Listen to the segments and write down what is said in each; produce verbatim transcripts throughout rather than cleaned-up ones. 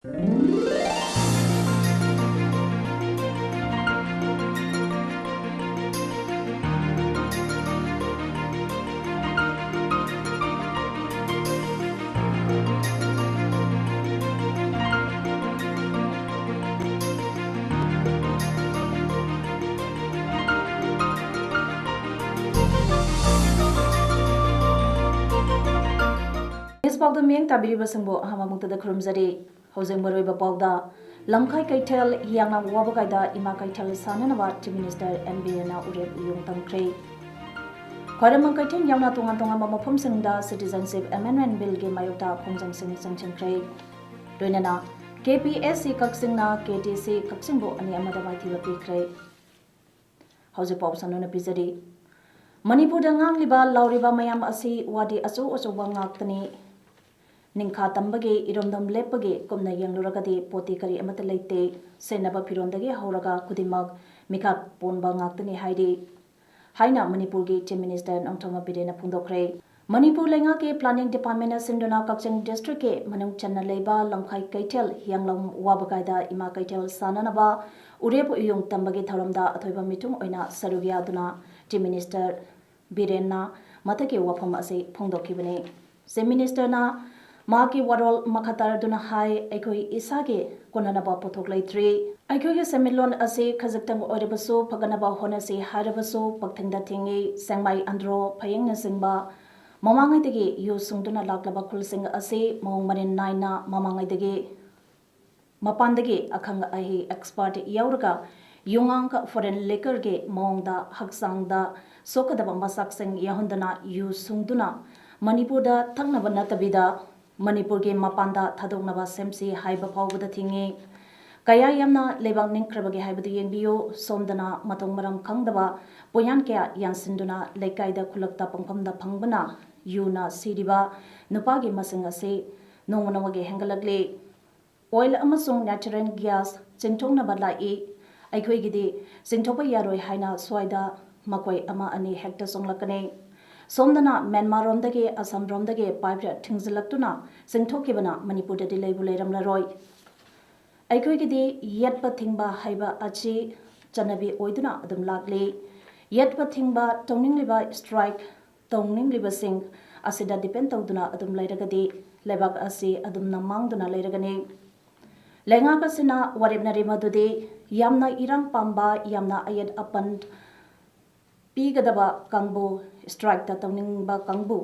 News ꯄꯥꯎꯗꯝ ꯃꯤꯠꯌꯦꯡ ꯇꯥꯕꯤꯔꯤꯕꯁꯤꯡꯕꯨ ꯑꯍꯥꯟꯕ ꯃꯛꯇꯗ ꯈꯨꯔꯨꯝꯖꯔꯤ꯫ ꯍꯧꯖꯤꯛ ꯃꯔꯨꯑꯣꯏꯕ ꯄꯥꯎꯗ, ꯂꯝꯈꯥꯏ ꯀꯩꯊꯦꯜ ꯍꯤꯌꯥꯡꯂꯝ ꯋꯥꯕꯒꯥꯏꯗ ꯏꯃꯥ ꯀꯩꯊꯦꯜ ꯁꯥꯅꯅꯕ Chief Minister ꯑꯦꯟ ꯕꯤꯔꯦꯟꯅ ꯎꯔꯦꯞ ꯎꯌꯨꯡ ꯇꯝꯈ꯭ꯔꯦ꯫ ꯈ꯭ꯋꯥꯏꯔꯝꯕꯟ ꯀꯩꯊꯦꯜ ꯌꯥꯎꯅ ꯇꯣꯉꯥꯟ ꯇꯣꯉꯥꯟꯕ ꯃꯐꯝꯁꯤꯡꯗ Citizenship Amendment Billꯒꯤ ꯃꯥꯌꯣꯛꯇ ꯈꯣꯡꯖꯪꯁꯤꯡ ꯆꯪꯁꯤꯟꯈ꯭ꯔꯦ꯫ ꯂꯣꯏꯅꯅ ꯀꯦ ꯄꯤ ꯑꯦꯁ ꯁꯤ ꯀꯛꯆꯤꯡꯅ ꯀꯦ ꯇꯤ ꯁꯤ ꯀꯛꯆꯤꯡꯕꯨ ꯑꯅꯤ ꯑꯃꯗ ꯃꯥꯏꯊꯤꯕ ꯄꯤꯈ꯭ꯔꯦ꯫ ꯍꯧꯖꯤꯛ ꯄꯥꯎ ꯁꯟꯗꯣꯛꯅ ꯄꯤꯖꯔꯤ꯫ ꯃꯅꯤꯄꯨꯔꯗ ꯉꯥꯡꯂꯤꯕ ꯂꯥꯎꯔꯤꯕ ꯃꯌꯥꯝ ꯑꯁꯤ ꯋꯥꯗꯤ ꯑꯆꯧ ꯑꯆꯧꯕ ꯉꯥꯛꯇꯅꯤ꯫ ꯅꯤꯡꯈꯥ ꯇꯝꯕꯒꯤ, ꯏꯔꯣꯝꯗꯣꯝ ꯂꯦꯞꯄꯒꯤ ꯀꯨꯞꯅ ꯌꯦꯡꯂꯨꯔꯒꯗꯤ ꯄꯣꯠꯇꯤ ꯀꯔꯤ ꯑꯃꯠꯇ ꯂꯩꯇꯦ꯫ ꯁꯦꯠꯅꯕ ꯐꯤꯔꯣꯟꯗꯒꯤ ꯍꯧꯔꯒ ꯈꯨꯗꯤꯡꯃꯛ ꯃꯤꯈꯥ ꯄꯣꯟꯕ ꯉꯥꯛꯇꯅꯤ ꯍꯥꯏꯔꯤ ꯍꯥꯏꯅ ꯃꯅꯤꯄꯨꯔꯒꯤ Chief Minister ꯅꯣꯡꯊꯣꯝꯕꯝ ꯕꯤꯔꯦꯟꯅ ꯐꯣꯡꯗꯣꯛꯈ꯭ꯔꯦ꯫ ꯃꯅꯤꯄꯨꯔ ꯂꯩꯉꯥꯛꯀꯤ Planning Departmentꯅ ꯁꯤꯟꯗꯨꯅ ꯀꯛꯆꯤꯡ districtꯀꯤ ꯃꯅꯨꯡ ꯆꯟꯅ ꯂꯩꯕ ꯂꯝꯈꯥꯏ ꯀꯩꯊꯦꯜ ꯍꯤꯌꯥꯡꯂꯝ ꯋꯥꯕꯒꯥꯏꯗ ꯏꯃꯥ ꯀꯩꯊꯦꯜ ꯁꯥꯅꯅꯕ ꯎꯔꯦꯞ ꯎꯌꯨꯡ ꯇꯝꯕꯒꯤ ꯊꯧꯔꯝꯗ ꯑꯊꯣꯏꯕ ꯃꯤꯊꯨꯡ ꯑꯣꯏꯅ ꯁꯔꯨꯛ ꯌꯥꯗꯨꯅ Chief Minister ꯕꯤꯔꯦꯟꯅ ꯃꯊꯛꯀꯤ ꯋꯥꯐꯝ ꯑꯁꯤ ꯐꯣꯡꯗꯣꯛꯈꯤꯕꯅꯤ꯫ Chief Ministerꯅ ꯃꯍꯥꯛꯀꯤ ꯋꯥꯔꯣꯜ ꯃꯈꯥ ꯇꯥꯔꯗꯨꯅ ꯍꯥꯏ, ꯑꯩꯈꯣꯏ ꯏꯁꯥꯒꯤ ꯀꯣꯟꯅꯅꯕ ꯄꯣꯠꯊꯣꯛ ꯂꯩꯇ꯭ꯔꯤ꯫ ꯑꯩꯈꯣꯏꯒꯤ ꯁꯦꯟꯃꯤꯠꯂꯣꯟ ꯑꯁꯤ ꯈꯖꯤꯛꯇꯪ ꯑꯣꯏꯔꯕꯁꯨ ꯐꯒꯠꯅꯕ ꯍꯣꯠꯅꯁꯤ ꯍꯥꯏꯔꯕꯁꯨ ꯄꯛꯊꯤꯡꯗ ꯊꯤꯡꯏ꯫ ꯁꯦꯡꯃꯥꯏ ꯑꯟꯗ꯭ꯔꯣ ꯐꯌꯦꯡꯅꯆꯤꯡꯕ ꯃꯃꯥꯡꯉꯩꯗꯒꯤ ꯌꯨ ꯁꯨꯡꯗꯨꯅ ꯂꯥꯛꯂꯕ ꯈꯨꯜꯁꯤꯡ ꯑꯁꯤ ꯃꯑꯣꯡ ꯃꯔꯤꯟ ꯅꯥꯏꯅ ꯃꯃꯥꯡꯉꯩꯗꯒꯤ ꯃꯄꯥꯟꯗꯒꯤ ꯑꯈꯪ ꯑꯍꯩ expert ꯌꯥꯎꯔꯒ ꯌꯨꯉꯥꯡ foreign liquorꯒꯤ ꯃꯑꯣꯡꯗ ꯍꯛꯆꯥꯡꯗ ꯁꯣꯛꯀꯗꯕ ꯃꯆꯥꯛꯁꯤꯡ ꯌꯥꯎꯍꯟꯗꯨꯅ ꯌꯨ ꯁꯨꯡꯗꯨꯅ ꯃꯅꯤꯄꯨꯔꯗ ꯊꯛꯅꯕ ꯅꯠꯇꯕꯤꯗ ꯃꯅꯤꯄꯨꯔꯒꯤ ꯃꯄꯥꯟꯗ ꯊꯥꯗꯣꯛꯅꯕ ꯁꯦꯝꯁꯤ ꯍꯥꯏꯕ ꯐꯥꯎꯕꯗ ꯊꯤꯡꯉꯤ꯫ ꯀꯌꯥ ꯌꯥꯝꯅ ꯂꯩꯕꯥꯛ ꯅꯤꯡꯈ꯭ꯔꯕꯒꯦ ꯍꯥꯏꯕꯗꯨ ꯌꯦꯡꯕꯤꯌꯨ꯫ ꯁꯣꯝꯗꯅ ꯃꯊꯣꯡ ꯃꯔꯝ ꯈꯪꯗꯕ ꯄꯣꯌꯥꯟ ꯀꯌꯥ ꯌꯥꯟꯁꯤꯟꯗꯨꯅ ꯂꯩꯀꯥꯏꯗ ꯈꯨꯜꯂꯛꯇ ꯄꯪꯐꯝꯗ ꯐꯪꯕꯅ ꯌꯨꯅ ꯁꯤꯔꯤꯕ ꯅꯨꯄꯥꯒꯤ ꯃꯁꯤꯡ ꯑꯁꯤ ꯅꯣꯡꯃ ꯅꯣꯡꯃꯒꯤ ꯍꯦꯟꯒꯠꯂꯛꯂꯤ꯫ Oil ꯑꯃꯁꯨꯡ natural gas ꯆꯤꯡꯊꯣꯛꯅꯕ ꯂꯥꯛꯏ꯫ ꯑꯩꯈꯣꯏꯒꯤꯗꯤ ꯆꯤꯡꯊꯣꯛꯄ ꯌꯥꯔꯣꯏ ꯍꯥꯏꯅ ꯁ꯭ꯋꯥꯏꯗ ꯃꯈꯣꯏ ꯑꯃ ꯑꯅꯤ ꯍꯦꯛꯇ ꯆꯣꯡꯂꯛꯀꯅꯤ꯫ ꯁꯣꯝꯗꯅ ꯃ꯭ꯌꯥꯟꯃꯥꯔꯔꯣꯝꯗꯒꯤ ꯑꯁꯥꯝꯔꯣꯝꯗꯒꯤ ꯄꯥꯏꯞ ꯊꯤꯡꯖꯤꯜꯂꯛꯇꯨꯅ ꯆꯤꯡꯊꯣꯛꯈꯤꯕꯅ ꯃꯅꯤꯄꯨꯔꯗꯗꯤ ꯂꯩꯕꯨ ꯂꯩꯔꯝꯂꯔꯣꯏ꯫ ꯑꯩꯈꯣꯏꯒꯤꯗꯤ ꯌꯦꯠꯄ ꯊꯤꯡꯕ ꯍꯥꯏꯕ ꯑꯁꯤ ꯆꯠꯅꯕꯤ ꯑꯣꯏꯗꯨꯅ ꯑꯗꯨꯝ ꯂꯥꯛꯂꯤ꯫ ꯌꯦꯠꯄ ꯊꯤꯡꯕ ꯇꯧꯅꯤꯡꯂꯤꯕ, ꯁ꯭ꯇ꯭ꯔꯥꯏꯛ ꯇꯧꯅꯤꯡꯂꯤꯕꯁꯤꯡ ꯑꯁꯤꯗ ꯗꯤꯄꯦꯟ ꯇꯧꯗꯨꯅ ꯑꯗꯨꯝ ꯂꯩꯔꯒꯗꯤ ꯂꯩꯕꯥꯛ ꯑꯁꯤ ꯑꯗꯨꯝꯅ ꯃꯥꯡꯗꯨꯅ ꯂꯩꯔꯒꯅꯤ꯫ ꯂꯩꯉꯥꯛ ꯑꯁꯤꯅ ꯋꯥꯔꯦꯞꯅꯔꯤ ꯃꯗꯨꯗꯤ ꯌꯥꯝꯅ ꯏꯔꯥꯡ ꯄꯥꯝꯕ, ꯌꯥꯝꯅ ꯑꯌꯦꯠ ꯑꯄꯟ ꯄꯤꯒꯗꯕ ꯀꯥꯡꯕꯨ, ꯁ꯭ꯇ꯭ꯔꯥꯏꯛꯇ ꯇꯧꯅꯤꯡꯕ ꯀꯥꯡꯕꯨ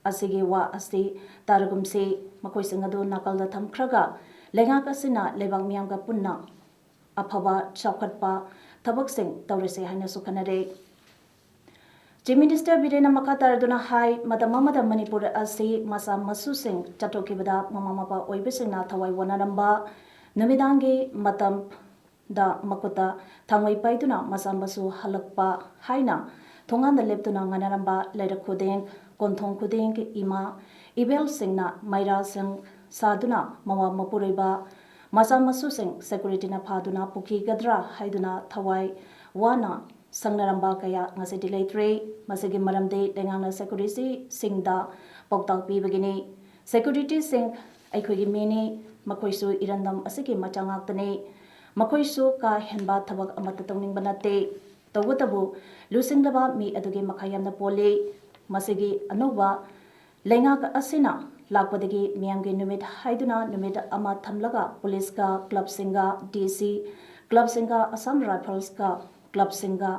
ꯑꯁꯤꯒꯤ ꯋꯥ ꯑꯁꯤ ꯇꯥꯔꯒꯨꯝꯁꯤ꯫ ꯃꯈꯣꯏꯁꯤꯡ ꯑꯗꯨ ꯅꯥꯀꯜꯗ ꯊꯝꯈ꯭ꯔꯒ ꯂꯩꯉꯥꯛ ꯑꯁꯤꯅ ꯂꯩꯕꯥꯛ ꯃꯤꯌꯥꯝꯒ ꯄꯨꯟꯅ ꯑꯐꯕ ꯆꯥꯎꯈꯠꯄ ꯊꯕꯛꯁꯤꯡ ꯇꯧꯔꯁꯤ ꯍꯥꯏꯅꯁꯨ ꯈꯟꯅꯔꯦ꯫ ꯆꯤꯐ ꯃꯤꯅꯤꯁꯇꯔ ꯕꯤꯔꯦꯟꯅ ꯃꯈꯥ ꯇꯥꯔꯗꯨꯅ ꯍꯥꯏ, ꯃꯇꯝ ꯑꯃꯗ ꯃꯅꯤꯄꯨꯔ ꯑꯁꯤ ꯃꯆꯥ ꯃꯁꯨꯁꯤꯡ ꯆꯠꯊꯣꯛꯈꯤꯕꯗ ꯃꯃꯥ ꯃꯄꯥ ꯑꯣꯏꯕꯁꯤꯡꯅ ꯊꯋꯥꯏ ꯋꯥꯅꯔꯝꯕ, ꯅꯨꯃꯤꯗꯥꯡꯒꯤ ꯃꯇꯝꯗ ꯃꯈꯨꯠꯇ ꯊꯥꯡꯃꯩ ꯄꯥꯏꯗꯨꯅ ꯃꯆꯥ ꯃꯁꯨ ꯍꯜꯂꯛꯄ ꯍꯥꯏꯅ ꯊꯣꯡꯒꯥꯟꯗ ꯂꯦꯞꯇꯨꯅ ꯉꯥꯏꯅꯔꯝꯕ ꯂꯩꯔꯛ ꯈꯨꯗꯤꯡ, ꯀꯣꯟꯊꯣꯡ ꯈꯨꯗꯤꯡ ꯏꯃꯥ ꯏꯕꯦꯜꯁꯤꯡꯅ ꯃꯩꯔꯥꯁꯤꯡ ꯁꯥꯗꯨꯅ ꯃꯋꯥ ꯃꯄꯨꯔꯣꯏꯕ ꯃꯆꯥ ꯃꯁꯨꯁꯤꯡ ꯁꯦꯀ꯭ꯌꯨꯔꯤꯇꯤꯅ ꯐꯥꯗꯨꯅ ꯄꯨꯈꯤꯒꯗ꯭ꯔꯥ ꯍꯥꯏꯗꯨꯅ ꯊꯋꯥꯏ ꯋꯥꯅ ꯁꯪꯅꯔꯝꯕ ꯀꯌꯥ ꯉꯁꯤꯗꯤ ꯂꯩꯇ꯭ꯔꯦ꯫ ꯃꯁꯤꯒꯤ ꯃꯔꯝꯗꯤ ꯂꯩꯉꯥꯛꯅ ꯁꯦꯀ꯭ꯌꯨꯔꯤꯇꯤꯁꯤꯡꯗ ꯄꯥꯎꯇꯥꯛ ꯄꯤꯕꯒꯤꯅꯤ꯫ ꯁꯦꯀ꯭ꯌꯨꯔꯤꯇꯤꯁꯤꯡ ꯑꯩꯈꯣꯏꯒꯤ ꯃꯤꯅꯤ, ꯃꯈꯣꯏꯁꯨ ꯏꯔꯝꯗꯝ ꯑꯁꯤꯒꯤ ꯃꯆꯥ ꯉꯥꯛꯇꯅꯤ꯫ ꯃꯈꯣꯏꯁꯨ ꯀꯥ ꯍꯦꯟꯕ ꯊꯕꯛ ꯑꯃꯠꯇ ꯇꯧꯅꯤꯡꯕ ꯅꯠꯇꯦ꯫ ꯇꯧꯕꯇꯕꯨ ꯂꯨꯆꯤꯡꯂꯕ ꯃꯤ ꯑꯗꯨꯒꯤ ꯃꯈꯥ ꯌꯥꯝꯅ ꯄꯣꯜꯂꯤ꯫ ꯃꯁꯤꯒꯤ ꯑꯅꯧꯕ ꯂꯩꯉꯥꯛ ꯑꯁꯤꯅ ꯂꯥꯛꯄꯗꯒꯤ ꯃꯤꯌꯥꯝꯒꯤ ꯅꯨꯃꯤꯠ ꯍꯥꯏꯗꯨꯅ ꯅꯨꯃꯤꯠ ꯑꯃ ꯊꯝꯂꯒ ꯄꯨꯂꯤꯁꯀ, ꯀ꯭ꯂꯕꯁꯤꯡꯒ, ꯗꯤ ꯁꯤ, ꯀ꯭ꯂꯕꯁꯤꯡꯒ, ꯑꯁꯥꯝ ꯔꯥꯏꯐꯜꯁꯀ, ꯀ꯭ꯂꯕꯁꯤꯡꯒ,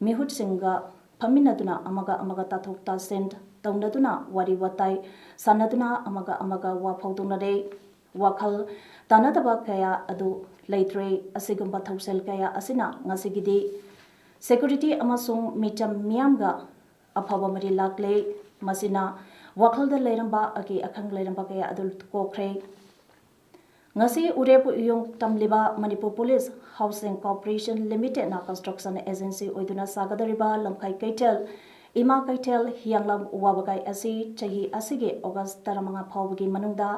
ꯃꯤꯍꯨꯠꯁꯤꯡꯒ ꯐꯝꯃꯤꯟꯅꯗꯨꯅ ꯑꯃꯒ ꯑꯃꯒ ꯇꯥꯊꯣꯛ ꯇꯥꯁꯤꯟ ꯇꯧꯅꯗꯨꯅ ꯋꯥꯔꯤ ꯋꯥꯇꯥꯏ ꯁꯥꯟꯅꯗꯨꯅ ꯑꯃꯒ ꯑꯃꯒ ꯋꯥ ꯐꯥꯎꯗꯣꯛꯅꯔꯦ꯫ ꯋꯥꯈꯜ ꯇꯥꯅꯗꯕ ꯀꯌꯥ ꯑꯗꯨ ꯂꯩꯇ꯭ꯔꯦ꯫ ꯑꯁꯤꯒꯨꯝꯕ ꯊꯧꯁꯤꯜ ꯀꯌꯥ ꯑꯁꯤꯅ ꯉꯁꯤꯒꯤꯗꯤ ꯁꯦꯀ꯭ꯌꯨꯔꯤꯇꯤ ꯑꯃꯁꯨꯡ ꯃꯤꯆꯝ ꯃꯤꯌꯥꯝꯒ ꯑꯐꯕ ꯃꯔꯤ ꯂꯥꯛꯂꯦ꯫ ꯃꯁꯤꯅ ꯋꯥꯈꯜꯗ ꯂꯩꯔꯝꯕ ꯑꯀꯤ ꯑꯈꯪ ꯂꯩꯔꯝꯕ ꯀꯌꯥ ꯑꯗꯨ ꯀꯣꯛꯈ꯭ꯔꯦ꯫ ꯉꯁꯤ ꯎꯔꯦꯞ ꯎꯌꯨꯡ ꯇꯝꯂꯤꯕ ꯃꯅꯤꯄꯨꯔ ꯄꯨꯂꯤꯁ ꯍꯥꯎꯁꯤꯡ ꯀꯣꯔꯄꯣꯔꯦꯁꯟ ꯂꯤꯃꯤꯇꯦꯗꯅ ꯀꯟꯁꯇ꯭ꯔꯛꯁꯟ ꯑꯦꯖꯦꯟꯁꯤ ꯑꯣꯏꯗꯨꯅ ꯁꯥꯒꯗꯧꯔꯤꯕ ꯂꯝꯈꯥꯏ ꯀꯩꯊꯦꯜ, ꯏꯃꯥ ꯀꯩꯊꯦꯜ, ꯍꯤꯌꯥꯡꯂꯝ ꯋꯥꯕꯒꯥꯏ ꯑꯁꯤ ꯆꯍꯤ ꯑꯁꯤꯒꯤ ꯑꯣꯒꯁ ꯇꯔꯥꯃꯉꯥ ꯐꯥꯎꯕꯒꯤ ꯃꯅꯨꯡꯗ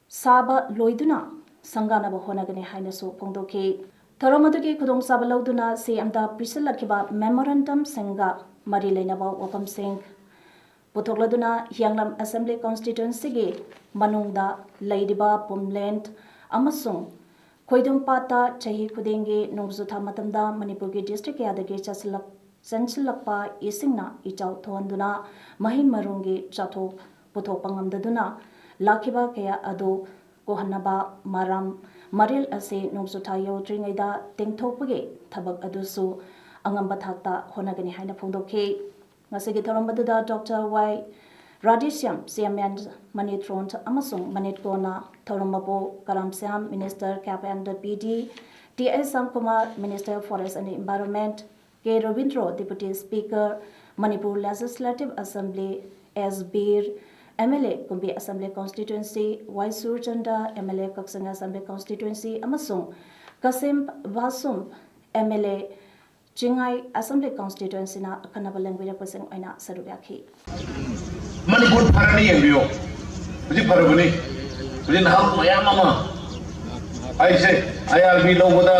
ꯁꯥꯕ ꯂꯣꯏꯗꯨꯅ ꯁꯪꯒꯥꯅꯕ ꯍꯣꯠꯅꯒꯅꯤ ꯍꯥꯏꯅꯁꯨ ꯐꯣꯡꯗꯣꯛꯈꯤ꯫ ꯊꯧꯔꯝ ꯑꯗꯨꯒꯤ ꯈꯨꯗꯣꯡꯆꯥꯕ ꯂꯧꯗꯨꯅ ꯁꯤ ꯑꯦꯝꯗ ꯄꯤꯁꯤꯜꯂꯛꯈꯤꯕ ꯃꯦꯃꯣꯔꯦꯟꯗꯝꯁꯤꯡꯒ ꯃꯔꯤ ꯂꯩꯅꯕ ꯋꯥꯐꯝꯁꯤꯡ ꯄꯨꯊꯣꯛꯂꯗꯨꯅ ꯍꯤꯌꯥꯡꯂꯝ ꯑꯦꯁꯦꯝꯕ꯭ꯂꯤ ꯀꯣꯟꯁꯇꯤꯇ꯭ꯋꯦꯟꯁꯤꯒꯤ ꯃꯅꯨꯡꯗ ꯂꯩꯔꯤꯕ ꯄꯨꯝꯂꯦꯟ ꯑꯃꯁꯨꯡ ꯈꯣꯏꯗꯨꯝꯄꯥꯠꯇ ꯆꯍꯤ ꯈꯨꯗꯤꯡꯒꯤ ꯅꯣꯡꯖꯨꯊꯥ ꯃꯇꯝꯗ ꯃꯅꯤꯄꯨꯔꯒꯤ ꯗꯤꯁꯇ꯭ꯔꯤꯛ ꯀꯌꯥꯗꯒꯤ ꯆꯠꯁꯤꯜꯂꯛ-, ꯆꯦꯟꯁꯤꯜꯂꯛꯄ ꯏꯁꯤꯡꯅ ꯏꯆꯥꯎ ꯊꯣꯛꯍꯟꯗꯨꯅ ꯃꯍꯩ ꯃꯔꯣꯡꯒꯤ ꯆꯥꯊꯣꯛ ꯄꯨꯊꯣꯛꯄ ꯉꯝꯗꯗꯨꯅ ꯂꯥꯛꯈꯤꯕ ꯀꯌꯥ ꯑꯗꯨ ꯀꯣꯛꯍꯟꯅꯕ ꯃꯔꯝ ꯃꯔꯤꯜ ꯑꯁꯤ ꯅꯣꯡꯖꯨꯊꯥ ꯌꯧꯗ꯭ꯔꯤꯉꯩꯗ ꯇꯦꯡꯊꯣꯛꯄꯒꯤ ꯊꯕꯛ ꯑꯗꯨꯁꯨ ꯑꯉꯝꯕ ꯊꯥꯛꯇ ꯍꯣꯠꯅꯒꯅꯤ ꯍꯥꯏꯅ ꯐꯣꯡꯗꯣꯛꯈꯤ꯫ ꯉꯁꯤꯒꯤ ꯊꯧꯔꯝ ꯑꯗꯨꯗ ꯗꯣꯛꯇꯔ ꯋꯥꯏ ꯔꯥꯙꯦꯁ꯭ꯌꯥꯝ, ꯆꯤꯌꯥꯔꯃꯦꯟ ꯃꯅꯤ ꯊ꯭ꯔꯣꯟ ꯑꯃꯁꯨꯡ ꯃꯅꯤꯠ ꯀꯣꯟꯅ ꯊꯧꯔꯝ ꯃꯄꯨ ꯀꯔꯥꯝꯁ꯭ꯌꯥꯝ, ꯃꯤꯅꯤꯁꯇꯔ ꯀꯦꯞ ꯑꯦꯟ ꯗ P D, T H Shyamkumar, minister forest and environment, K Robindro, deputy speaker, Manipur legislative assembly, S Bir, M L A Kumbi assembly constituency, Y Surchandra, M L A Kakching assembly constituency ꯑꯃꯁꯨꯡ Kasim Vashum, M L A Chingai assembly ꯀꯣꯟꯁꯇꯤꯇ꯭ꯋꯦꯟꯁꯤꯅ ꯑꯈꯟꯅꯕ ꯂꯦꯡꯕꯤꯔꯛꯄꯁꯤꯡ ꯑꯣꯏꯅ ꯁꯔꯨꯛ ꯌꯥꯈꯤ꯫ ꯃꯅꯤꯄꯨꯔ ꯐꯔꯅꯤ ꯌꯦꯡꯕꯤꯌꯣ, ꯍꯧꯖꯤꯛ ꯐꯔꯕꯅꯤ꯫ ꯍꯧꯖꯤꯛ ꯅꯍꯥ ꯃꯌꯥꯝ ꯑꯃ ꯑꯩꯁꯦ ꯑꯥꯏ ꯑꯥꯔ ꯕꯤ ꯂꯧꯕꯗ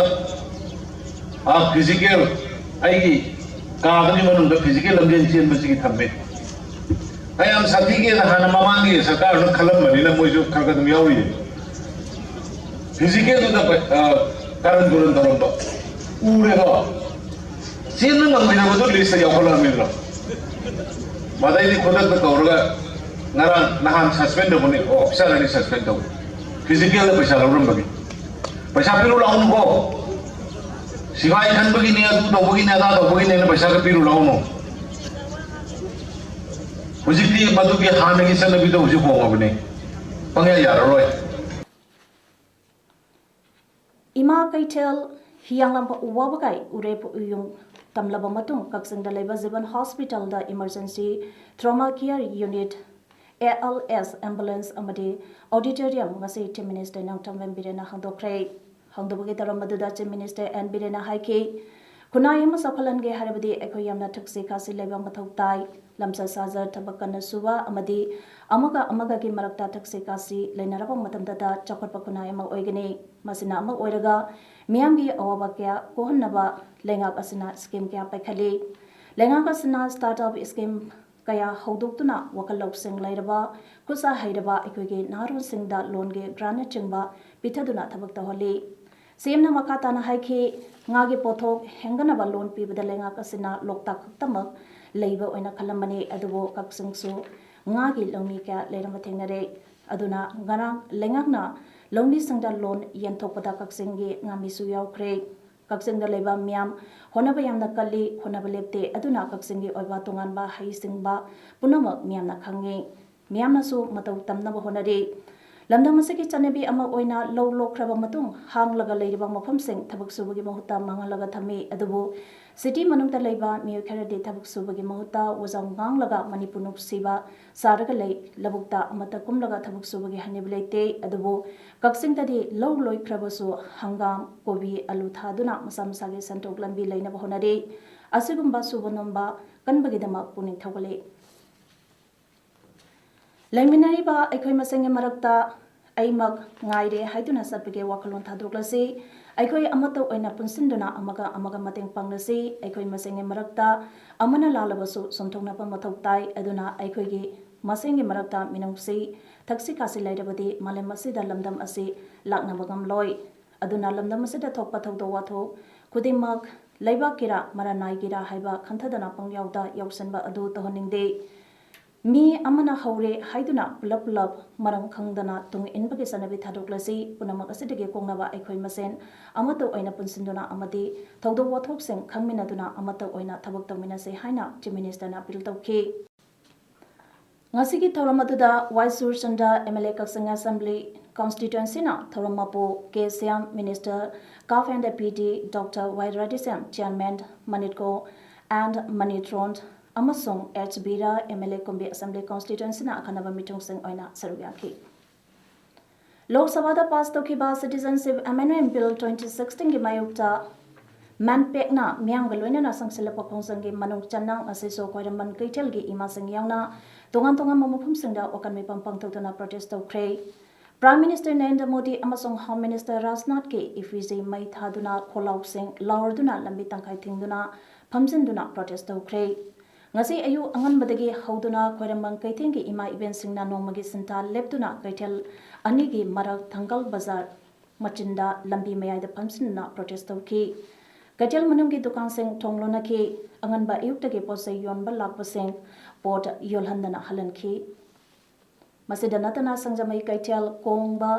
ꯐꯤꯖꯤꯀꯦꯜ, ꯑꯩꯒꯤ ꯀꯥꯗꯨꯒꯤ ꯃꯅꯨꯡꯗ ꯐꯤꯖꯤꯀꯦꯜ ꯂꯝꯖꯦꯟ ꯆꯦꯟꯕꯁꯤꯒꯤ ꯊꯝꯃꯦ꯫ ꯑꯩ ꯌꯥꯝ ꯁꯥꯊꯤꯒꯦꯅ ꯍꯥꯟꯅ ꯃꯃꯥꯡꯒꯤ ꯁꯔꯀꯥꯔꯅ ꯈꯜꯂꯝꯕꯅꯤꯅ ꯃꯣꯏꯁꯨ ꯈꯔ ꯈꯔ ꯑꯗꯨꯝ ꯌꯥꯎꯔꯤꯌꯦ꯫ ꯐꯤꯖꯤꯀꯦꯜꯗꯨꯗ ꯀꯔꯟ ꯇꯨꯔꯟ ꯇꯧꯔꯝꯕ ꯎꯔꯦꯀꯣ꯫ ꯆꯦꯟꯕ ꯉꯝꯈꯤꯗꯕꯗꯣ ꯂꯤꯁꯇ ꯌꯥꯎꯈꯠꯂꯛꯑꯃꯤꯅ꯫ ꯃꯗꯩꯗꯤ ꯈꯨꯗꯛꯇ ꯀꯧꯔꯒ ꯉꯔꯥꯡ ꯅꯍꯥꯟ ꯁꯁꯄꯦꯟ ꯇꯧꯕꯅꯤ, ꯑꯣꯐꯤꯁꯥꯔ ꯑꯅꯤ ꯁꯁꯄꯦꯟ ꯇꯧꯕ꯫ ꯐꯤꯖꯤꯀꯦꯜꯗ ꯄꯩꯁꯥ ꯂꯧꯔꯝꯕꯒꯤ꯫ ꯄꯩꯁꯥ ꯄꯤꯔꯨ ꯂꯥꯛꯎꯅꯨꯀꯣ꯫ ꯁꯤꯐꯥꯏ ꯈꯟꯕꯒꯤꯅꯦ, ꯑꯗꯨ ꯇꯧꯕꯒꯤꯅꯦ, ꯑꯗꯥ ꯇꯧꯕꯒꯤꯅꯦꯅ ꯄꯩꯁꯥꯒ ꯄꯤꯔꯨ ꯂꯥꯛꯎꯅꯨ꯫ ꯍꯧꯖꯤꯛꯇꯤ ꯃꯗꯨꯒꯤ ꯍꯥꯟꯅꯒꯤ ꯆꯠꯅꯕꯤꯗꯣ ꯍꯧꯖꯤꯛ ꯍꯣꯡꯉꯕꯅꯤ꯫ ꯄꯪꯌꯥ ꯌꯥꯔꯔꯣꯏ꯫ ꯏꯃꯥ ꯀꯩꯊꯦꯜ ꯍꯤꯌꯥꯡꯂꯝ ꯋꯥꯕꯒꯥꯏ ꯎꯔꯦꯞ ꯎꯌꯨꯡ ꯇꯝꯂꯕ ꯃꯇꯨꯡ ꯀꯛꯆꯤꯡꯗ ꯂꯩꯕ ꯖꯤꯕꯟ ꯍꯣꯁꯄꯤꯇꯥꯜꯗ emergency trauma care unit, A L S, ambulance ꯑꯃꯗꯤ ꯑꯣꯗꯤꯇꯣꯔꯤꯌꯝ ꯉꯁꯤ ꯆꯤꯐ ꯃꯤꯅꯤꯁꯇꯔ ꯅꯣꯡꯊꯣꯝꯕꯝ ꯕꯤꯔꯦꯟꯅ ꯍꯥꯡꯗꯣꯛꯈ꯭ꯔꯦ꯫ ꯍꯥꯡꯗꯣꯛꯄꯒꯤ ꯊꯧꯔꯝ ꯑꯗꯨꯗ ꯆꯤꯐ ꯃꯤꯅꯤꯁꯇꯔ ꯑꯦꯟ ꯕꯤꯔꯦꯟꯅ ꯍꯥꯏꯈꯤ, ꯈꯨꯟꯅꯥꯏ ꯑꯃ ꯆꯥꯎꯈꯠꯍꯟꯒꯦ ꯍꯥꯏꯔꯕꯗꯤ ꯑꯩꯈꯣꯏ ꯌꯥꯝꯅ ꯊꯛꯁꯤ ꯈꯥꯁꯤ ꯂꯩꯕ ꯃꯊꯧ ꯇꯥꯏ꯫ ꯂꯝꯆꯠ ꯁꯥꯖꯠ, ꯊꯕꯛ ꯀꯟꯅ ꯁꯨꯕ ꯑꯃꯗꯤ ꯑꯃꯒ ꯑꯃꯒꯒꯤ ꯃꯔꯛꯇ ꯊꯛꯁꯤ ꯈꯥꯁꯤ ꯂꯩꯅꯔꯕ ꯃꯇꯝꯗꯇ ꯆꯥꯎꯈꯠꯄ ꯈꯨꯟꯅꯥꯏ ꯑꯃ ꯑꯣꯏꯒꯅꯤ꯫ ꯃꯁꯤꯅ ꯑꯃ ꯑꯣꯏꯔꯒ ꯃꯤꯌꯥꯝꯒꯤ ꯑꯋꯥꯕ ꯀꯌꯥ ꯀꯣꯛꯍꯟꯅꯕ ꯂꯩꯉꯥꯛ ꯑꯁꯤꯅ ꯁ꯭ꯀꯤꯝ ꯀꯌꯥ ꯄꯥꯏꯈꯠꯂꯤ꯫ ꯂꯩꯉꯥꯛ ꯑꯁꯤꯅ ꯁ꯭ꯇꯥꯔꯠ ꯑꯞ ꯁ꯭ꯀꯤꯝ ꯀꯌꯥ ꯍꯧꯗꯣꯛꯇꯨꯅ ꯋꯥꯈꯜ ꯂꯧꯁꯤꯡ ꯂꯩꯔꯕ, ꯈꯨꯠ ꯁꯥ ꯍꯩꯔꯕ ꯑꯩꯈꯣꯏꯒꯤ ꯅꯍꯥꯔꯣꯜꯁꯤꯡꯗ ꯂꯣꯟꯒꯤ ꯒ꯭ꯔꯥꯟꯅꯆꯤꯡꯕ ꯄꯤꯊꯗꯨꯅ ꯊꯕꯛ ꯇꯧꯍꯜꯂꯤ꯫ ꯁꯤ ꯑꯦꯝꯅ ꯃꯈꯥ ꯇꯥꯅ ꯍꯥꯏꯈꯤ, ꯉꯥꯒꯤ ꯄꯣꯠꯊꯣꯛ ꯍꯦꯟꯒꯠꯅꯕ ꯂꯣꯟ ꯄꯤꯕꯗ ꯂꯩꯉꯥꯛ ꯑꯁꯤꯅ ꯂꯣꯛꯇꯥꯛ ꯈꯛꯇꯃꯛ ꯂꯩꯕ ꯑꯣꯏꯅ ꯈꯜꯂꯝꯕꯅꯤ, ꯑꯗꯨꯕꯨ ꯀꯛꯆꯤꯡꯁꯨ ꯉꯥꯒꯤ ꯂꯧꯃꯤ ꯀꯌꯥ ꯂꯩꯔꯝꯕ ꯊꯦꯡꯅꯔꯦ꯫ ꯑꯗꯨꯅ ꯉꯔꯥꯡ ꯂꯩꯉꯥꯛꯅ ꯂꯧꯃꯤꯁꯤꯡꯗ ꯂꯣꯟ ꯌꯦꯟꯊꯣꯛꯄꯗ ꯀꯛꯆꯤꯡꯒꯤ ꯉꯥꯃꯤꯁꯨ ꯌꯥꯎꯈ꯭ꯔꯦ꯫ ꯀꯛꯆꯤꯡꯗ ꯂꯩꯕ ꯃꯤꯌꯥꯝ ꯍꯣꯠꯅꯕ ꯌꯥꯝꯅ ꯀꯜꯂꯤ, ꯍꯣꯠꯅꯕ ꯂꯦꯞꯇꯦ꯫ ꯑꯗꯨꯅ ꯀꯛꯆꯤꯡꯒꯤ ꯑꯣꯏꯕ ꯇꯣꯉꯥꯟꯕ ꯍꯩꯁꯤꯡꯕ ꯄꯨꯝꯅꯃꯛ ꯃꯤꯌꯥꯝꯅ ꯈꯪꯉꯤ꯫ ꯃꯤꯌꯥꯝꯅꯁꯨ ꯃꯇꯧ ꯇꯝꯅꯕ ꯍꯣꯠꯅꯔꯤ꯫ ꯂꯝꯗꯝ ꯑꯁꯤꯒꯤ ꯆꯠꯅꯕꯤ ꯑꯃ ꯑꯣꯏꯅ ꯂꯧ ꯂꯣꯛꯈ꯭ꯔꯕ ꯃꯇꯨꯡ ꯍꯥꯡꯂꯒ ꯂꯩꯔꯤꯕ ꯃꯐꯝꯁꯤꯡ ꯊꯕꯛ ꯁꯨꯕꯒꯤ ꯃꯍꯨꯠꯇ ꯃꯥꯡꯍꯜꯂꯒ ꯊꯝꯃꯤ꯫ ꯑꯗꯨꯕꯨ ꯁꯤꯇꯤ ꯃꯅꯨꯡꯗ ꯂꯩꯕ ꯃꯤꯑꯣꯏ ꯈꯔꯗꯤ ꯊꯕꯛ ꯁꯨꯕꯒꯤ ꯃꯍꯨꯠꯇ ꯋꯥꯖꯥꯎ ꯉꯥꯡꯂꯒ ꯃꯅꯤꯄꯨꯔ ꯅꯨꯡꯁꯤꯕ ꯁꯥꯔꯒ ꯂꯩ꯫ ꯂꯧꯕꯨꯛꯇ ꯑꯃꯠꯇ ꯀꯨꯝꯂꯒ ꯊꯕꯛ ꯁꯨꯕꯒꯤ ꯍꯩꯅꯕꯤ ꯂꯩꯇꯦ꯫ ꯑꯗꯨꯕꯨ ꯀꯛꯆꯤꯡꯗꯗꯤ ꯂꯧ ꯂꯣꯏꯈ꯭ꯔꯕꯁꯨ ꯍꯪꯒꯥꯝ, ꯀꯣꯕꯤ, ꯑꯂꯨ ꯊꯥꯗꯨꯅ ꯃꯁꯥ ꯃꯁꯥꯒꯤ ꯁꯦꯟꯊꯣꯛ ꯂꯝꯕꯤ ꯂꯩꯅꯕ ꯍꯣꯠꯅꯔꯤ꯫ ꯑꯁꯤꯒꯨꯝꯕ ꯁꯨꯕ ꯅꯣꯝꯕ ꯀꯟꯕꯒꯤꯗꯃꯛ ꯄꯨꯛꯅꯤꯡ ꯊꯧꯒꯠꯂꯤ꯫ ꯂꯩꯃꯤꯟꯅꯔꯤꯕ ꯑꯩꯈꯣꯏ ꯃꯁꯦꯟꯒꯤ ꯃꯔꯛꯇ ꯑꯩꯃꯛ ꯉꯥꯏꯔꯦ ꯍꯥꯏꯗꯨꯅ ꯆꯠꯄꯒꯤ ꯋꯥꯈꯜꯂꯣꯟ ꯊꯥꯗꯣꯛꯂꯁꯤ꯫ ꯑꯩꯈꯣꯏ ꯑꯃꯠꯇ ꯑꯣꯏꯅ ꯄꯨꯟꯁꯤꯟꯗꯨꯅ ꯑꯃꯒ ꯑꯃꯒ ꯃꯇꯦꯡ ꯄꯥꯡꯂꯁꯤ꯫ ꯑꯩꯈꯣꯏ ꯃꯁꯦꯟꯒꯤ ꯃꯔꯛꯇ ꯑꯃꯅ ꯂꯥꯜꯂꯕꯁꯨ ꯆꯨꯝꯊꯣꯛꯅꯕ ꯃꯊꯧ ꯇꯥꯏ꯫ ꯑꯗꯨꯅ ꯑꯩꯈꯣꯏꯒꯤ ꯃꯁꯦꯟꯒꯤ ꯃꯔꯛꯇ ꯃꯤꯅꯨꯡꯁꯤ, ꯊꯛꯁꯤ ꯈꯥꯁꯤ ꯂꯩꯔꯕꯗꯤ ꯃꯥꯂꯦꯝ ꯑꯁꯤꯗ ꯂꯝꯗꯝ ꯑꯁꯤ ꯂꯥꯛꯅꯕ ꯉꯝꯂꯣꯏ꯫ ꯑꯗꯨꯅ ꯂꯝꯗꯝ ꯑꯁꯤꯗ ꯊꯣꯛꯄ ꯊꯧꯗꯣꯛ ꯋꯥꯊꯣꯛ ꯈꯨꯗꯤꯡꯃꯛ ꯂꯩꯕꯥꯛꯀꯤꯔꯥ ꯃꯔꯥꯅꯥꯏꯒꯤꯔꯥ ꯍꯥꯏꯕ ꯈꯟꯊꯗꯅ ꯄꯪꯌꯥꯎꯗ ꯌꯥꯎꯁꯟꯕ ꯑꯗꯨ ꯇꯧꯍꯟꯅꯤꯡꯗꯦ꯫ ꯃꯤ ꯑꯃꯅ ꯍꯧꯔꯦ ꯍꯥꯏꯗꯨꯅ ꯄꯨꯂꯞ ꯄꯨꯂꯞ ꯃꯔꯝ ꯈꯪꯗꯅ ꯇꯨꯡ ꯏꯟꯕꯒꯤ ꯆꯠꯅꯕꯤ ꯊꯥꯗꯣꯛꯂꯁꯤ꯫ ꯄꯨꯝꯅꯃꯛ ꯑꯁꯤꯗꯒꯤ ꯀꯣꯛꯅꯕ ꯑꯩꯈꯣꯏ ꯃꯁꯦꯟ ꯑꯃꯠꯇ ꯑꯣꯏꯅ ꯄꯨꯟꯁꯤꯟꯗꯨꯅ ꯑꯃꯗꯤ ꯊꯧꯗꯣꯛ ꯋꯥꯊꯣꯛꯁꯤꯡ ꯈꯪꯃꯤꯟꯅꯗꯨꯅ ꯑꯃꯠꯇ ꯑꯣꯏꯅ ꯊꯕꯛ ꯇꯧꯃꯤꯟꯅꯁꯤ ꯍꯥꯏꯅ Chief Minister ꯅ ꯑꯄꯤꯜ ꯇꯧꯈꯤ꯫ ꯉꯁꯤꯒꯤ ꯊꯧꯔꯝ ꯑꯗꯨꯗ ꯋꯥꯏ Surchandra, M L A, Kakching Assembly Constituency ꯅ ꯊꯧꯔꯝ ꯃꯄꯨ, K Shyam, Minister, Cuff and P D, Doctor Y Radheshyam, Chairman, ꯃꯅꯤꯠꯀꯣ and ꯃꯅꯤꯇ꯭ꯔꯣꯟ, ꯑꯃꯁꯨꯡ H Vira, M L A, ꯀꯨꯝꯕꯤ Assembly Constituency ꯅ ꯑꯈꯟꯅꯕ ꯃꯤꯊꯨꯡꯁꯤꯡ ꯑꯣꯏꯅ ꯁꯔꯨꯛ ꯌꯥꯈꯤ꯫ ꯂꯣꯛ ꯁꯚꯥꯗ ꯄꯥꯁ ꯇꯧꯈꯤꯕ Citizenship Amendment Bill twenty sixteen ꯒꯤ ꯃꯥꯌꯣꯛꯇ ꯃꯥꯟꯄꯦꯛꯅ ꯃꯤꯌꯥꯝꯒ ꯂꯣꯏꯅꯅ ꯆꯪꯁꯤꯜꯂꯛꯄ ꯈꯣꯡꯖꯪꯒꯤ ꯃꯅꯨꯡ ꯆꯟꯅ ꯉꯁꯤꯁꯨ ꯈ꯭ꯋꯥꯏꯔꯝꯕꯟ ꯀꯩꯊꯦꯜꯒꯤ ꯏꯃꯥꯁꯤꯡ ꯌꯥꯎꯅ ꯇꯣꯉꯥꯟ ꯇꯣꯉꯥꯟꯕ ꯃꯐꯝꯁꯤꯡꯗ ꯋꯥꯀꯟ ꯃꯤꯐꯝ ꯄꯥꯡꯊꯣꯛꯇꯨꯅ protest ꯇꯧꯈ꯭ꯔꯦ꯫ Prime Minister ꯅꯔꯦꯟꯗ꯭ꯔ ꯃꯣꯗꯤ ꯑꯃꯁꯨꯡ Home Minister ꯔꯥꯖꯅꯥꯊꯀꯤ effigy ꯃꯩ ꯊꯥꯗꯨꯅ ꯈꯣꯜꯂꯥꯎꯁꯤꯡ ꯂꯥꯎꯔꯗꯨꯅ ꯂꯝꯕꯤ ꯇꯪꯈꯥꯏ ꯊꯤꯡꯗꯨꯅ ꯐꯝꯖꯤꯟꯗꯨꯅ protest ꯇꯧꯈ꯭ꯔꯦ꯫ ꯉꯁꯤ ꯑꯌꯨꯛ ꯑꯉꯟꯕꯗꯒꯤ ꯍꯧꯗꯨꯅ ꯈ꯭ꯋꯥꯏꯔꯝꯕꯟ ꯀꯩꯊꯦꯜꯒꯤ ꯏꯃꯥ ꯏꯕꯦꯟꯁꯤꯡꯅ ꯅꯣꯡꯃꯒꯤ ꯁꯤꯟꯊꯥ ꯂꯦꯞꯇꯨꯅ ꯀꯩꯊꯦꯜ ꯑꯅꯤꯒꯤ ꯃꯔꯛ ꯊꯪꯒꯜ ꯕꯖꯥꯔ ꯃꯆꯤꯟꯗ ꯂꯝꯕꯤ ꯃꯌꯥꯏꯗ ꯐꯝꯖꯤꯟꯗꯨꯅ protest ꯇꯧꯈꯤ꯫ ꯀꯩꯊꯦꯜ ꯃꯅꯨꯡꯒꯤ ꯗꯨꯀꯥꯟꯁꯤꯡ ꯊꯣꯡ ꯂꯣꯟꯅꯈꯤ꯫ ꯑꯉꯟꯕ ꯑꯌꯨꯛꯇꯒꯤ ꯄꯣꯠ ꯆꯩ ꯌꯣꯟꯕ ꯂꯥꯛꯄꯁꯤꯡ ꯄꯣꯠ ꯌꯣꯜꯍꯟꯗꯅ ꯍꯜꯍꯟꯈꯤ꯫ ꯃꯁꯤꯗ ꯅꯠꯇꯅ ꯁꯤꯡꯖꯃꯩ ꯀꯩꯊꯦꯜ ꯀꯣꯡꯕ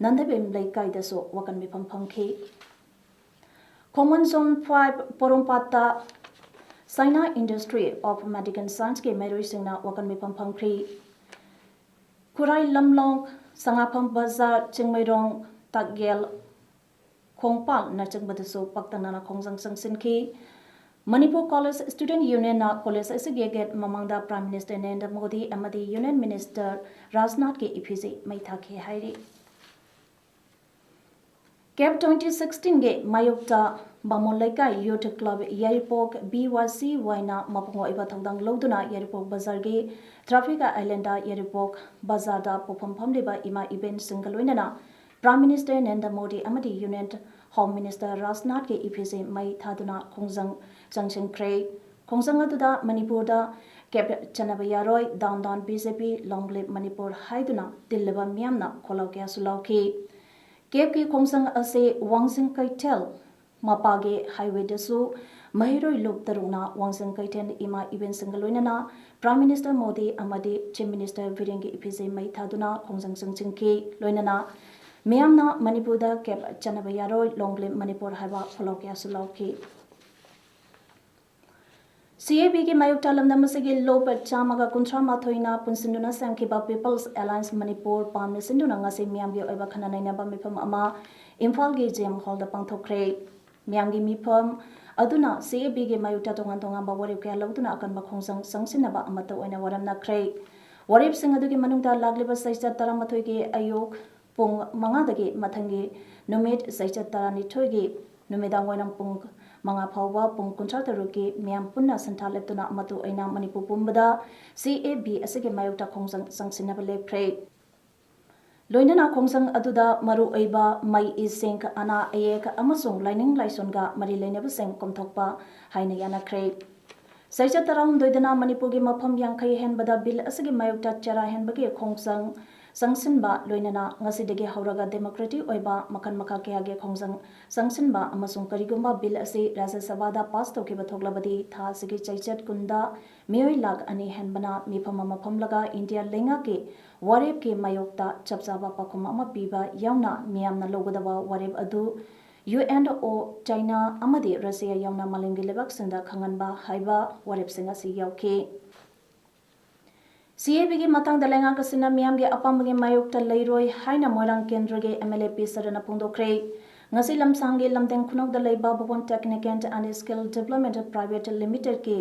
ꯅꯟꯗꯕꯦꯝ ꯂꯩꯀꯥꯏꯗꯁꯨ ꯋꯥꯀꯟ ꯃꯤꯐꯝ ꯐꯝꯈꯤ꯫ ꯈꯣꯡꯃꯟ Zone five ꯄꯣꯔꯣꯝꯄꯥꯠꯇ China Institute of Medical Scienceꯀꯤ ꯃꯍꯩꯔꯣꯏꯁꯤꯡꯅ ꯋꯥꯀꯟ ꯃꯤꯐꯝ ꯐꯝꯈ꯭ꯔꯤ꯫ ꯈꯨꯔꯥꯏ ꯂꯝꯂꯣꯡ, ꯁꯉꯥꯐꯝ ꯕꯖꯥꯔ, ꯆꯤꯡꯃꯩꯔꯣꯡ, ꯇꯥꯛꯌꯦꯜ, ꯈꯣꯡꯄꯥꯜꯅꯆꯤꯡꯕꯗꯁꯨ ꯄꯥꯛꯇꯛꯅꯅ ꯈꯣꯡꯖꯪ ꯆꯪꯁꯤꯟꯈꯤ꯫ ꯃꯅꯤꯄꯨꯔ College Student Unionꯅ college ꯑꯁꯤꯒꯤ gate ꯃꯃꯥꯡꯗ Prime Minister ꯅꯔꯦꯟꯗ꯭ꯔ ꯃꯣꯗꯤ ꯑꯃꯗꯤ Union Minister ꯔꯥꯖꯅꯥꯊꯀꯤ effigy ꯃꯩ ꯊꯥꯈꯤ ꯍꯥꯏꯔꯤ꯫ ꯀꯦꯞ twenty sixteenꯒꯤ ꯃꯥꯌꯣꯛꯇ ꯕꯥꯃꯣꯟ ꯂꯩꯀꯥꯏ Youth Club ꯌꯥꯏꯔꯤꯄꯣꯛ BYCYꯅ ꯃꯄꯨꯡ ꯑꯣꯏꯕ ꯊꯧꯗꯥꯡ ꯂꯧꯗꯨꯅ ꯌꯥꯏꯔꯤꯄꯣꯛ ꯕꯖꯥꯔꯒꯤ traffic islandꯗ ꯌꯥꯏꯔꯤꯄꯣꯛ ꯕꯖꯥꯔꯗ ꯄꯣꯛꯐꯝ ꯐꯝꯂꯤꯕ ꯏꯃꯥ ꯏꯕꯦꯟꯁꯤꯡꯒ ꯂꯣꯏꯅꯅ Prime Minister ꯅꯔꯦꯟꯗ꯭ꯔ ꯃꯣꯗꯤ ꯑꯃꯗꯤ Union Home Minister ꯔꯥꯖꯅꯥꯊꯀꯤ effigy ꯃꯩ ꯊꯥꯗꯨꯅ ꯈꯣꯡꯖꯪ ꯆꯪꯁꯤꯟꯈ꯭ꯔꯦ꯫ ꯈꯣꯡꯖꯪ ꯑꯗꯨꯗ ꯃꯅꯤꯄꯨꯔꯗ ꯀꯦꯞ ꯆꯠꯅꯕ ꯌꯥꯔꯣꯏ, Down Down BJP, Long Live Manipur ꯍꯥꯏꯗꯨꯅ ꯇꯤꯜꯂꯕ ꯃꯤꯌꯥꯝꯅ ꯈꯣꯜꯂꯥꯎ ꯀꯌꯥꯁꯨ ꯂꯥꯎꯈꯤ꯫ ꯀꯦꯞꯀꯤ ꯈꯣꯡꯖꯪ ꯑꯁꯤ ꯋꯥꯡꯖꯤꯡ ꯀꯩꯊꯦꯜ ꯃꯄꯥꯒꯤ highwayꯗꯁꯨ ꯃꯍꯩꯔꯣꯏ ꯂꯨꯞ ꯇꯔꯨꯛꯅ ꯋꯥꯡꯖꯤꯡ ꯀꯩꯊꯦꯜ ꯏꯃꯥ ꯏꯕꯦꯟꯁꯤꯡꯒ ꯂꯣꯏꯅꯅ Prime Minister ꯃꯣꯗꯤ ꯑꯃꯗꯤ Chief Minister ꯕꯤꯔꯦꯟꯒꯤ effigy ꯃꯩ ꯊꯥꯗꯨꯅ ꯈꯣꯡꯖꯪ ꯆꯪꯁꯤꯟꯈꯤ꯫ ꯂꯣꯏꯅꯅ ꯃꯤꯌꯥꯝꯅ ꯃꯅꯤꯄꯨꯔꯗ ꯀꯦꯞ ꯆꯠꯅꯕ ꯌꯥꯔꯣꯏ, Long Live Manipur ꯍꯥꯏꯕ ꯈꯣꯜꯂꯥꯎ ꯀꯌꯥꯁꯨ ꯂꯥꯎꯈꯤ꯫ CABꯒꯤ ꯃꯥꯌꯣꯛꯇ ꯂꯝꯗꯝ ꯑꯁꯤꯒꯤ ꯂꯨꯞ ꯆꯥꯝꯃꯒ ꯀꯨꯟꯊ꯭ꯔꯥ ꯃꯥꯊꯣꯏꯅ ꯄꯨꯟꯁꯤꯟꯗꯨꯅ ꯁꯦꯝꯈꯤꯕ People's Alliance Manipur ꯄꯥꯝꯅ ꯁꯤꯟꯗꯨꯅ ꯉꯁꯤ ꯃꯤꯌꯥꯝꯒꯤ ꯑꯣꯏꯕ ꯈꯟꯅ ꯅꯩꯅꯕ ꯃꯤꯐꯝ ꯑꯃ ꯏꯝꯐꯥꯜꯒꯤ GM Hallꯗ ꯄꯥꯡꯊꯣꯛꯈ꯭ꯔꯦ꯫ ꯃꯤꯌꯥꯝꯒꯤ ꯃꯤꯐꯝ ꯑꯗꯨꯅ CABꯒꯤ ꯃꯥꯌꯣꯛꯇ ꯇꯣꯉꯥꯟ ꯇꯣꯉꯥꯟꯕ ꯋꯥꯔꯦꯞ ꯀꯌꯥ ꯂꯧꯗꯨꯅ ꯑꯀꯟꯕ ꯈꯣꯡꯖꯪ ꯆꯪꯁꯤꯟꯅꯕ ꯑꯃꯠꯇ ꯑꯣꯏꯅ ꯋꯥꯔꯦꯞꯅꯈ꯭ꯔꯦ꯫ ꯋꯥꯔꯦꯞꯁꯤꯡ ꯑꯗꯨꯒꯤ ꯃꯅꯨꯡꯗ ꯂꯥꯛꯂꯤꯕ ꯆꯩꯆꯠ ꯇꯔꯥꯃꯥꯊꯣꯏꯒꯤ ꯑꯌꯨꯛ ꯄꯨꯡ ꯃꯉꯥꯗꯒꯤ ꯃꯊꯪꯒꯤ ꯅꯨꯃꯤꯠ ꯆꯩꯆꯠ ꯇꯔꯥꯅꯤꯊꯣꯏꯒꯤ ꯅꯨꯃꯤꯗꯥꯡ ꯋꯥꯏꯔꯝ ꯄꯨꯡ ꯃꯉꯥ ꯐꯥꯎꯕ ꯄꯨꯡ ꯀꯨꯟꯊ꯭ꯔꯥ ꯇꯔꯨꯛꯀꯤ ꯃꯤꯌꯥꯝ ꯄꯨꯟꯅ ꯁꯤꯟꯊꯥ ꯂꯦꯞꯇꯨꯅ ꯃꯇꯨ ꯑꯣꯏꯅ ꯃꯅꯤꯄꯨꯔ ꯄꯨꯝꯕꯗ ꯁꯤ ꯑꯦ ꯕꯤ ꯑꯁꯤꯒꯤ ꯃꯥꯌꯣꯛꯇ ꯈꯣꯡꯖꯪ ꯆꯪꯁꯤꯟꯅꯕ ꯂꯦꯞꯈ꯭ꯔꯦ꯫ ꯂꯣꯏꯅꯅ ꯈꯣꯡꯖꯪ ꯑꯗꯨꯗ ꯃꯔꯨꯑꯣꯏꯕ ꯃꯩ ꯏꯁꯤꯡ, ꯑꯅꯥ ꯑꯌꯦꯛ ꯑꯃꯁꯨꯡ ꯂꯥꯏꯅꯤꯡ ꯂꯥꯏꯁꯣꯟꯒ ꯃꯔꯤ ꯂꯩꯅꯕꯁꯤꯡ ꯀꯣꯝꯊꯣꯛꯄ ꯍꯥꯏꯅ ꯌꯥꯅꯈ꯭ꯔꯦ꯫ ꯆꯩꯆꯠ ꯇꯔꯥꯍꯨꯝꯗꯣꯏꯗꯅ ꯃꯅꯤꯄꯨꯔꯒꯤ ꯃꯐꯝ ꯌꯥꯡꯈꯩ ꯍꯦꯟꯕꯗ ꯕꯤꯜ ꯑꯁꯤꯒꯤ ꯃꯥꯌꯣꯛꯇ ꯆꯔꯥ ꯍꯦꯟꯕꯒꯤ ꯈꯣꯡꯖꯪ ꯆꯪꯁꯤꯟꯕ, ꯂꯣꯏꯅꯅ ꯉꯁꯤꯗꯒꯤ ꯍꯧꯔꯒ ꯗꯦꯃꯣꯀ꯭ꯔꯦꯇꯤꯛ ꯑꯣꯏꯕ ꯃꯈꯜ ꯃꯈꯥ ꯀꯌꯥꯒꯤ ꯈꯣꯡꯖꯪ ꯆꯪꯁꯤꯟꯕ ꯑꯃꯁꯨꯡ ꯀꯔꯤꯒꯨꯝꯕ ꯕꯤꯜ ꯑꯁꯤ ꯔꯥꯖ꯭ꯌ ꯁꯚꯥꯗ ꯄꯥꯁ ꯇꯧꯈꯤꯕ ꯊꯣꯛꯂꯕꯗꯤ ꯊꯥ ꯑꯁꯤꯒꯤ ꯆꯩꯆꯠ ꯀꯨꯟꯗ ꯃꯤꯑꯣꯏ ꯂꯥꯈ ꯑꯅꯤ ꯍꯦꯟꯕꯅ ꯃꯤꯐꯝ ꯑꯃ ꯐꯝꯂꯒ ꯏꯟꯗꯤꯌꯥ ꯂꯩꯉꯥꯛꯀꯤ ꯋꯥꯔꯦꯞꯀꯤ ꯃꯥꯌꯣꯛꯇ ꯆꯞ ꯆꯥꯕ ꯄꯥꯎꯈꯨꯝ ꯑꯃ ꯄꯤꯕ ꯌꯥꯎꯅ ꯃꯤꯌꯥꯝꯅ ꯂꯧꯒꯗꯕ ꯋꯥꯔꯦꯞ ꯑꯗꯨ ꯌꯨ ꯑꯦꯟ ꯑꯣ, ꯆꯥꯏꯅꯥ ꯑꯃꯗꯤ ꯔꯁꯤꯌꯥ ꯌꯥꯎꯅ ꯃꯥꯂꯦꯝꯒꯤ ꯂꯩꯕꯥꯛꯁꯤꯡꯗ ꯈꯪꯍꯟꯕ ꯍꯥꯏꯕ ꯋꯥꯔꯦꯞꯁꯤꯡ ꯑꯁꯤ ꯌꯥꯎꯈꯤ꯫ ꯁꯤ ꯑꯦ ꯕꯤꯒꯤ ꯃꯇꯥꯡꯗ ꯂꯩꯉꯥꯛ ꯑꯁꯤꯅ ꯃꯤꯌꯥꯝꯒꯤ ꯑꯄꯥꯝꯕꯒꯤ ꯃꯥꯌꯣꯛꯇ ꯂꯩꯔꯣꯏ ꯍꯥꯏꯅ ꯃꯣꯏꯔꯥꯡ ꯀꯦꯟꯗ꯭ꯔꯒꯤ ꯑꯦꯝ ꯑꯦꯜ ꯑꯦ ꯄꯤ ꯁꯔꯅ ꯐꯣꯡꯗꯣꯛꯈ꯭ꯔꯦ꯫ ꯉꯁꯤ ꯂꯝꯁꯥꯡꯒꯤ ꯂꯝꯗꯦꯡ ꯈꯨꯅꯧꯗ ꯂꯩꯕ Bhuban Technical and Skill Development Private Limitedꯀꯤ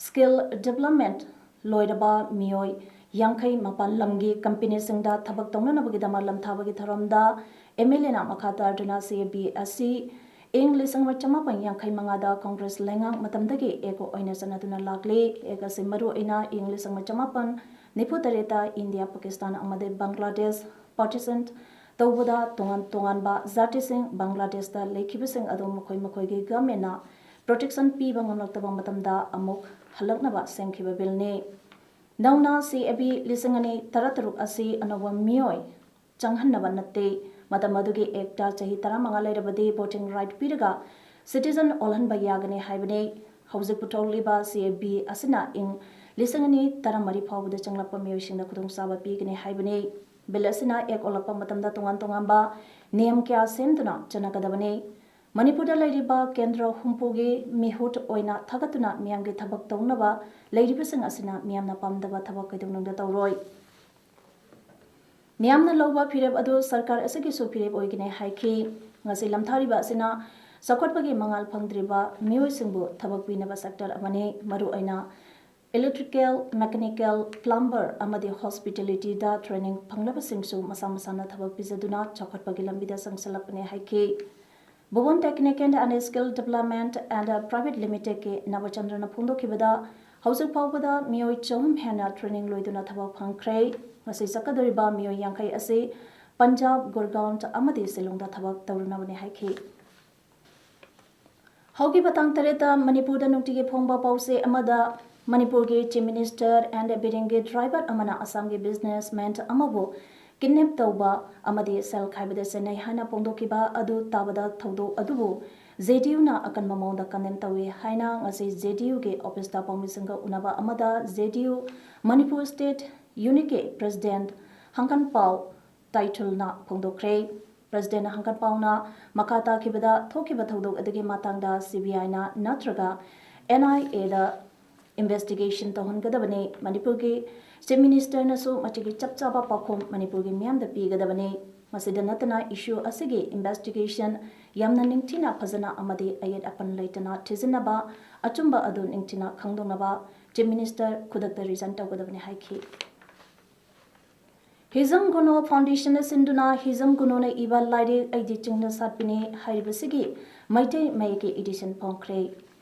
skill development ꯂꯣꯏꯔꯕ ꯃꯤꯑꯣꯏ ꯌꯥꯡꯈꯩ ꯃꯄꯥꯟ ꯂꯝꯒꯤ ꯀꯝꯄꯦꯅꯤꯁꯤꯡꯗ ꯊꯕꯛ ꯇꯧꯅꯅꯕꯒꯤꯗꯃꯛ ꯂꯝꯊꯥꯕꯒꯤ ꯊꯧꯔꯝꯗ ꯑꯦꯝ ꯑꯦꯜ ꯑꯦꯅ ꯃꯈꯥ ꯇꯥꯗꯨꯅ ꯁꯤ ꯑꯦ ꯕꯤ ꯑꯁꯤ ꯏꯪ ꯂꯤꯁꯤꯡ ꯑꯃ ꯆꯃꯥꯄꯟ ꯌꯥꯡꯈꯩ ꯃꯉꯥꯗ ꯀꯪꯒ꯭ꯔꯦꯁ ꯂꯩꯉꯥꯛ ꯃꯇꯝꯗꯒꯤ ꯑꯦꯛ ꯑꯣꯏꯅ ꯆꯠꯅꯗꯨꯅ ꯂꯥꯛꯂꯤ꯫ ꯑꯦꯛ ꯑꯁꯤ ꯃꯔꯨꯑꯣꯏꯅ ꯏꯪ ꯂꯤꯁꯤꯡ ꯑꯃ ꯆꯃꯥꯄꯟ ꯅꯤꯐꯨ ꯇꯔꯦꯠꯇ ꯏꯟꯗꯤꯌꯥ, ꯄꯥꯀꯤꯁꯇꯥꯟ ꯑꯃꯗꯤ ꯕꯪꯒ꯭ꯂꯥꯗꯦꯁ partition ꯇꯧꯕꯗ ꯇꯣꯉꯥꯟ ꯇꯣꯉꯥꯟꯕ ꯖꯥꯇꯤꯁꯤꯡ ꯕꯪꯒ꯭ꯂꯥꯗꯦꯁꯇ ꯂꯩꯈꯤꯕꯁꯤꯡ ꯑꯗꯨ ꯃꯈꯣꯏ ꯃꯈꯣꯏꯒꯤ ꯒꯚꯔꯟꯃꯦꯟꯅ protection ꯄꯤꯕ ꯉꯝꯂꯛꯇꯕ ꯃꯇꯝꯗ ꯑꯃꯨꯛ ꯍꯜꯂꯛꯅꯕ ꯁꯦꯝꯈꯤꯕ ꯕꯤꯜꯅꯤ꯫ ꯅꯧꯅ ꯁꯤ ꯑꯦ ꯕꯤ ꯂꯤꯁꯤꯡ ꯑꯅꯤ ꯇꯔꯥꯇꯔꯨꯛ ꯑꯁꯤ ꯑꯅꯧꯕ ꯃꯤꯑꯣꯏ ꯆꯪꯍꯟꯅꯕ ꯅꯠꯇꯦ꯫ ꯃꯇꯝ ꯑꯗꯨꯒꯤ ꯑꯦꯛꯇ ꯆꯍꯤ ꯇꯔꯥꯃꯉꯥ ꯂꯩꯔꯕꯗꯤ voting right ꯄꯤꯔꯒ citizen ꯑꯣꯜꯍꯟꯕ ꯌꯥꯒꯅꯤ ꯍꯥꯏꯕꯅꯤ꯫ ꯍꯧꯖꯤꯛ ꯄꯨꯊꯣꯛꯂꯤꯕ ꯁꯤ ꯑꯦ ꯕꯤ ꯑꯁꯤꯅ ꯏꯪ ꯂꯤꯁꯤꯡ ꯑꯅꯤ ꯇꯔꯥꯃꯔꯤ ꯐꯥꯎꯕꯗ ꯆꯪꯂꯛꯄ ꯃꯤꯑꯣꯏꯁꯤꯡꯗ ꯈꯨꯗꯣꯡꯆꯥꯕ ꯄꯤꯒꯅꯤ ꯍꯥꯏꯕꯅꯤ꯫ ꯕꯤꯜ ꯑꯁꯤꯅ ꯑꯦꯛ ꯑꯣꯜꯂꯛꯄ ꯃꯇꯝꯗ ꯇꯣꯉꯥꯟ ꯇꯣꯉꯥꯟꯕ ꯅꯤꯌꯝ ꯀꯌꯥ ꯁꯦꯝꯗꯨꯅ ꯆꯠꯅꯒꯗꯕꯅꯤ꯫ ꯃꯅꯤꯄꯨꯔꯗ ꯂꯩꯔꯤꯕ ꯀꯦꯟꯗ꯭ꯔ ꯍꯨꯝꯐꯨꯒꯤ ꯃꯤꯍꯨꯠ ꯑꯣꯏꯅ ꯊꯥꯒꯠꯇꯨꯅ ꯃꯤꯌꯥꯝꯒꯤ ꯊꯕꯛ ꯇꯧꯅꯕ ꯂꯩꯔꯤꯕꯁꯤꯡ ꯑꯁꯤꯅ ꯃꯤꯌꯥꯝꯅ ꯄꯥꯝꯗꯕ ꯊꯕꯛ ꯀꯩꯗꯧꯅꯨꯡꯗ ꯇꯧꯔꯣꯏ꯫ ꯃꯤꯌꯥꯝꯅ ꯂꯧꯕ ꯐꯤꯔꯦꯞ ꯑꯗꯨ ꯁꯔꯀꯥꯔ ꯑꯁꯤꯒꯤꯁꯨ ꯐꯤꯔꯦꯞ ꯑꯣꯏꯒꯅꯤ ꯍꯥꯏꯈꯤ꯫ ꯉꯁꯤ ꯂꯝꯊꯥꯔꯤꯕ ꯑꯁꯤꯅ ꯆꯥꯎꯈꯠꯄꯒꯤ ꯃꯉꯥꯜ ꯐꯪꯗ꯭ꯔꯤꯕ ꯃꯤꯑꯣꯏꯁꯤꯡꯕꯨ ꯊꯕꯛ ꯄꯤꯅꯕ sector ꯑꯃꯅꯤ꯫ ꯃꯔꯨꯑꯣꯏꯅ electrical, mechanical, plumber ꯑꯃꯗꯤ hospitalityꯗ training ꯐꯪꯂꯕꯁꯤꯡꯁꯨ ꯃꯁꯥ ꯃꯁꯥꯅ ꯊꯕꯛ ꯄꯤꯖꯗꯨꯅ ꯆꯥꯎꯈꯠꯄꯒꯤ ꯂꯝꯕꯤꯗ ꯆꯪꯁꯤꯜꯂꯛꯄꯅꯤ ꯍꯥꯏꯈꯤ꯫ Bhuvan Technical and Skill Development and Private Limitedꯀꯤ ꯅꯕꯆꯟꯗ꯭ꯔꯅ ꯐꯣꯡꯗꯣꯛꯈꯤꯕꯗ, ꯍꯧꯖꯤꯛ ꯐꯥꯎꯕꯗ ꯃꯤꯑꯣꯏ ꯆꯍꯨꯝ ꯍꯦꯟꯅ training ꯂꯣꯏꯗꯨꯅ ꯊꯕꯛ ꯐꯪꯈ꯭ꯔꯦ꯫ ꯉꯁꯤ ꯆꯠꯀꯗꯧꯔꯤꯕ ꯃꯤꯑꯣꯏ ꯌꯥꯡꯈꯩ ꯑꯁꯤ ꯄꯟꯖꯥꯕ, ꯒꯨꯔꯒꯥꯎꯟ ꯑꯃꯗꯤ ꯁꯤꯂꯣꯡꯗ ꯊꯕꯛ ꯇꯧꯔꯨꯅꯕꯅꯤ ꯍꯥꯏꯈꯤ꯫ ꯍꯧꯈꯤꯕ ꯇꯥꯡ ꯇꯔꯦꯠꯇ ꯃꯅꯤꯄꯨꯔꯗ ꯅꯨꯡꯇꯤꯒꯤ ꯐꯣꯡꯕ ꯄꯥꯎꯆꯦ ꯑꯃꯗ ꯃꯅꯤꯄꯨꯔꯒꯤ Chief Minister and ꯕꯤꯔꯦꯟꯒꯤ driver ꯑꯃꯅ ꯑꯁꯥꯝꯒꯤ businessman ꯑꯃꯕꯨ kidnap ꯇꯧꯕ ꯑꯃꯗꯤ ꯁꯦꯜ ꯈꯥꯏꯕꯗ ꯆꯦꯟꯅꯩ ꯍꯥꯏꯅ ꯐꯣꯡꯗꯣꯛꯈꯤꯕ ꯑꯗꯨ ꯇꯥꯕꯗ ꯊꯧꯗꯣꯛ ꯑꯗꯨꯕꯨ JDUꯅ ꯑꯀꯟꯕ ꯃꯑꯣꯡꯗ condemn ꯇꯧꯏ ꯍꯥꯏꯅ ꯉꯁꯤ JDUꯒꯤ officeꯇ ꯄꯥꯎꯃꯤꯁꯤꯡꯒ ꯎꯅꯕ ꯑꯃꯗ JDU Manipur State Unitꯀꯤ President ꯍꯪꯀꯟꯄꯥꯎ ꯇꯥꯏꯊꯨꯜꯅ ꯐꯣꯡꯗꯣꯛꯈ꯭ꯔꯦ꯫ Presidentꯅ ꯍꯪꯀꯟꯄꯥꯎꯅ ꯃꯈꯥ ꯇꯥꯈꯤꯕꯗ ꯊꯣꯛꯈꯤꯕ ꯊꯧꯗꯣꯛ ꯑꯗꯨꯒꯤ ꯃꯇꯥꯡꯗ CBIꯅ ꯅꯠꯇ꯭ꯔꯒ NIAꯗ investigation ꯇꯧꯍꯟꯒꯗꯕꯅꯤ꯫ ꯃꯅꯤꯄꯨꯔꯒꯤ Chief Ministerꯅꯁꯨ ꯃꯁꯤꯒꯤ ꯆꯞ ꯆꯥꯕ ꯄꯥꯎꯈꯨꯝ ꯃꯅꯤꯄꯨꯔꯒꯤ ꯃꯤꯌꯥꯝꯗ ꯄꯤꯒꯗꯕꯅꯤ꯫ ꯃꯁꯤꯗ ꯅꯠꯇꯅ issue ꯑꯁꯤꯒꯤ investigation ꯌꯥꯝꯅ ꯅꯤꯡꯊꯤꯅ ꯐꯖꯅ ꯑꯃꯗꯤ ꯑꯌꯦꯠ ꯑꯄꯟ ꯂꯩꯇꯅ ꯊꯤꯖꯤꯟꯅꯕ, ꯑꯆꯨꯝꯕ ꯑꯗꯨ ꯅꯤꯡꯊꯤꯅ ꯈꯪꯗꯣꯛꯅꯕ Chief Minister ꯈꯨꯗꯛꯇ resign ꯇꯧꯒꯗꯕꯅꯤ ꯍꯥꯏꯈꯤ꯫ ꯍꯤꯖꯝ ꯒꯨꯅꯣ Foundationꯅ ꯁꯤꯟꯗꯨꯅ ꯍꯤꯖꯝ ꯒꯨꯅꯣꯅ ꯏꯕ ꯂꯥꯏꯔꯤꯛ ꯑꯩꯗꯤ ꯆꯤꯡꯅ ꯁꯥꯠꯄꯤꯅꯤ ꯍꯥꯏꯔꯤꯕꯁꯤꯒꯤ ꯃꯩꯇꯩ ꯃꯌꯦꯛꯀꯤ edition ꯐꯣꯡꯈ꯭ꯔꯦ꯫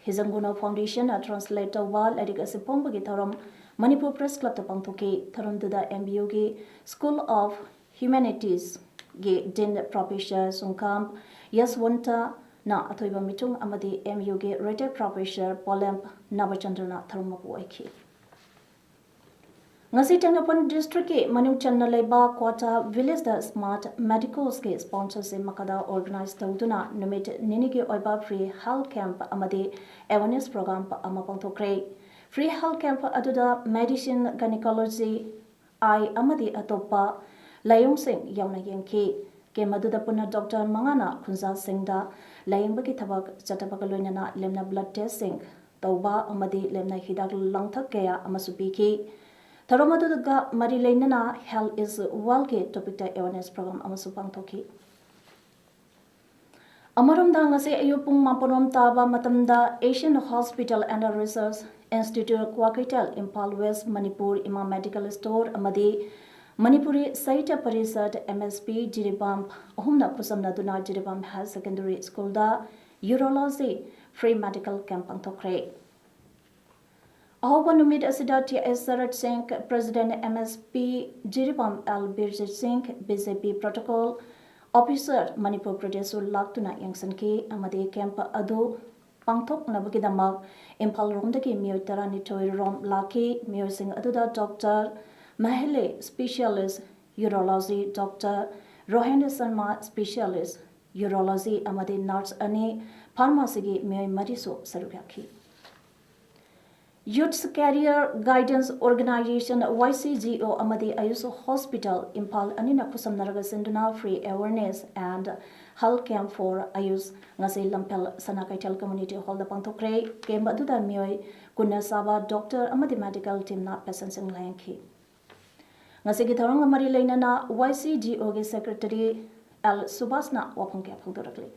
ꯍꯤꯖꯝ ꯒꯨꯅꯣ Foundationꯅ translate ꯇꯧꯕ ꯂꯥꯏꯔꯤꯛ ꯑꯁꯤ ꯐꯣꯡꯕꯒꯤ ꯊꯧꯔꯝ ꯃꯅꯤꯄꯨꯔ Press Clubꯇ ꯄꯥꯡꯊꯣꯛꯈꯤ꯫ ꯊꯧꯔꯝꯗꯨꯗ MBUꯒꯤ School of Humanitiesꯒꯤ Dean Professor ꯁꯨꯡꯈꯥꯝ ꯌꯁꯋꯟꯇꯅ ꯑꯊꯣꯏꯕ ꯃꯤꯆꯨꯡ ꯑꯃꯗꯤ MUꯒꯤ Retired Professor ꯄꯣꯂꯦꯝ ꯅꯕꯆꯟꯗ꯭ꯔꯅ ꯊꯧꯔꯝ ꯃꯄꯨ ꯑꯣꯏꯈꯤ꯫ ꯉꯁꯤ ꯇꯦꯡꯅꯧꯄꯜ districtꯀꯤ ꯃꯅꯨꯡ ꯆꯟꯅ ꯂꯩꯕ ꯀ꯭ꯋꯥꯇꯥ villageꯇ Smart Medicosꯀꯤ sponsorship ꯃꯈꯥꯗ organize ꯇꯧꯗꯨꯅ ꯅꯨꯃꯤꯠ ꯅꯤꯅꯤꯒꯤ ꯑꯣꯏꯕ free health camp ꯑꯃꯗꯤ awareness program ꯑꯃ ꯄꯥꯡꯊꯣꯛꯈ꯭ꯔꯦ꯫ Free health camp ꯑꯗꯨꯗ medicine, gynecology, eye ꯑꯃꯗꯤ ꯑꯇꯣꯞꯄ ꯂꯥꯏꯑꯣꯡꯁꯤꯡ ꯌꯥꯎꯅ ꯌꯦꯡꯈꯤ꯫ Camp ꯑꯗꯨꯗ ꯄꯨꯟꯅ doctor ꯃꯉꯥꯅ ꯈꯨꯟꯖꯥꯁꯤꯡꯗ ꯂꯥꯌꯦꯡꯕꯒꯤ ꯊꯕꯛ ꯆꯠꯊꯕꯒ ꯂꯣꯏꯅꯅ ꯂꯦꯝꯅ blood testꯁꯤꯡ ꯇꯧꯕ ꯑꯃꯗꯤ ꯂꯦꯝꯅ ꯍꯤꯗꯥꯛ ꯂꯥꯡꯊꯛ ꯀꯌꯥ ꯑꯃꯁꯨ ꯄꯤꯈꯤ꯫ ꯊꯧꯔꯝ ꯑꯗꯨꯒ ꯃꯔꯤ ꯂꯩꯅꯅ Health is Wealthꯀꯤ topicꯇ awareness program ꯑꯃꯁꯨ ꯄꯥꯡꯊꯣꯛꯈꯤ꯫ ꯑꯃꯔꯣꯝꯗ ꯉꯁꯤ ꯑꯌꯨꯛ ꯄꯨꯡ ꯃꯥꯄꯟꯔꯣꯝ ꯇꯥꯕ ꯃꯇꯝꯗ Asian Hospital and Research Institute Kwakeithel, Imphal West, Manipur, ꯏꯃꯥ medical store ꯑꯃꯗꯤ ꯃꯅꯤꯄꯨꯔꯤ ꯁꯥꯍꯤꯇ꯭ꯌ ꯄꯔꯤꯁꯠ, MSP, ꯖꯤꯔꯤꯕꯥꯝ ꯑꯍꯨꯝꯅ ꯈꯨꯠꯁꯝꯅꯗꯨꯅ Jiribam Higher Secondary Schoolꯗ Urology Free Medical Camp ꯄꯥꯡꯊꯣꯛꯈ꯭ꯔꯦ꯫ ꯑꯍꯧꯕ ꯅꯨꯃꯤꯠ ꯑꯁꯤꯗ T S ꯁꯔꯠ ꯁꯤꯡ, President MSP ꯖꯤꯔꯤꯕꯥꯝ, L ꯕꯤꯔꯖꯤꯠ ꯁꯤꯡ, BJP Protocol Officer ꯃꯅꯤꯄꯨꯔ ꯄ꯭ꯔꯗꯦꯁꯁꯨ ꯂꯥꯛꯇꯨꯅ ꯌꯦꯡꯁꯤꯟꯈꯤ ꯑꯃꯗꯤ camp ꯑꯗꯨ ꯄꯥꯡꯊꯣꯛꯅꯕꯒꯤꯗꯃꯛ ꯏꯝꯐꯥꯜ ꯔꯣꯝꯗꯒꯤ ꯃꯤꯑꯣꯏ ꯇꯔꯥꯅꯤꯊꯣꯏ ꯔꯣꯝ ꯂꯥꯛꯈꯤ꯫ ꯃꯤꯑꯣꯏꯁꯤꯡ ꯑꯗꯨꯗ Doctor ꯃꯍꯦꯂꯦ, Specialist Urology, Doctor Rohen Sharma, Specialist Urology, ꯑꯃꯗꯤ nurse ꯑꯅꯤ, pharmacyꯒꯤ ꯃꯤꯑꯣꯏ ꯃꯔꯤꯁꯨ ꯁꯔꯨꯛ ꯌꯥꯈꯤ꯫ Youth Career Guidance Organization, YCGO, ꯑꯃꯗꯤ Ayush Hospital ꯏꯝꯐꯥꯜ ꯑꯅꯤꯅ ꯈꯨꯠꯁꯝꯅꯔꯒ ꯁꯤꯟꯗꯨꯅ Free Awareness and Health Camp for Ayush ꯉꯁꯤ ꯂꯝꯐꯦꯜ ꯁꯅꯥ ꯀꯩꯊꯦꯜ Community Hallꯗ ꯄꯥꯡꯊꯣꯛꯈ꯭ꯔꯦ꯫ Camp ꯑꯗꯨꯗ ꯃꯤꯑꯣꯏ ꯀꯨꯟꯅ ꯁꯥꯕ doctor ꯑꯃꯗꯤ medical teamꯅ patientꯁꯤꯡ ꯂꯥꯌꯦꯡꯈꯤ꯫ ꯉꯁꯤꯒꯤ ꯊꯧꯔꯝꯒ ꯃꯔꯤ ꯂꯩꯅꯅ YCGOꯒꯤ Secretary L ꯁꯨꯕꯥꯁꯅ ꯋꯥꯐꯝ ꯀꯌꯥ ꯐꯣꯡꯗꯣꯔꯛꯂꯤ꯫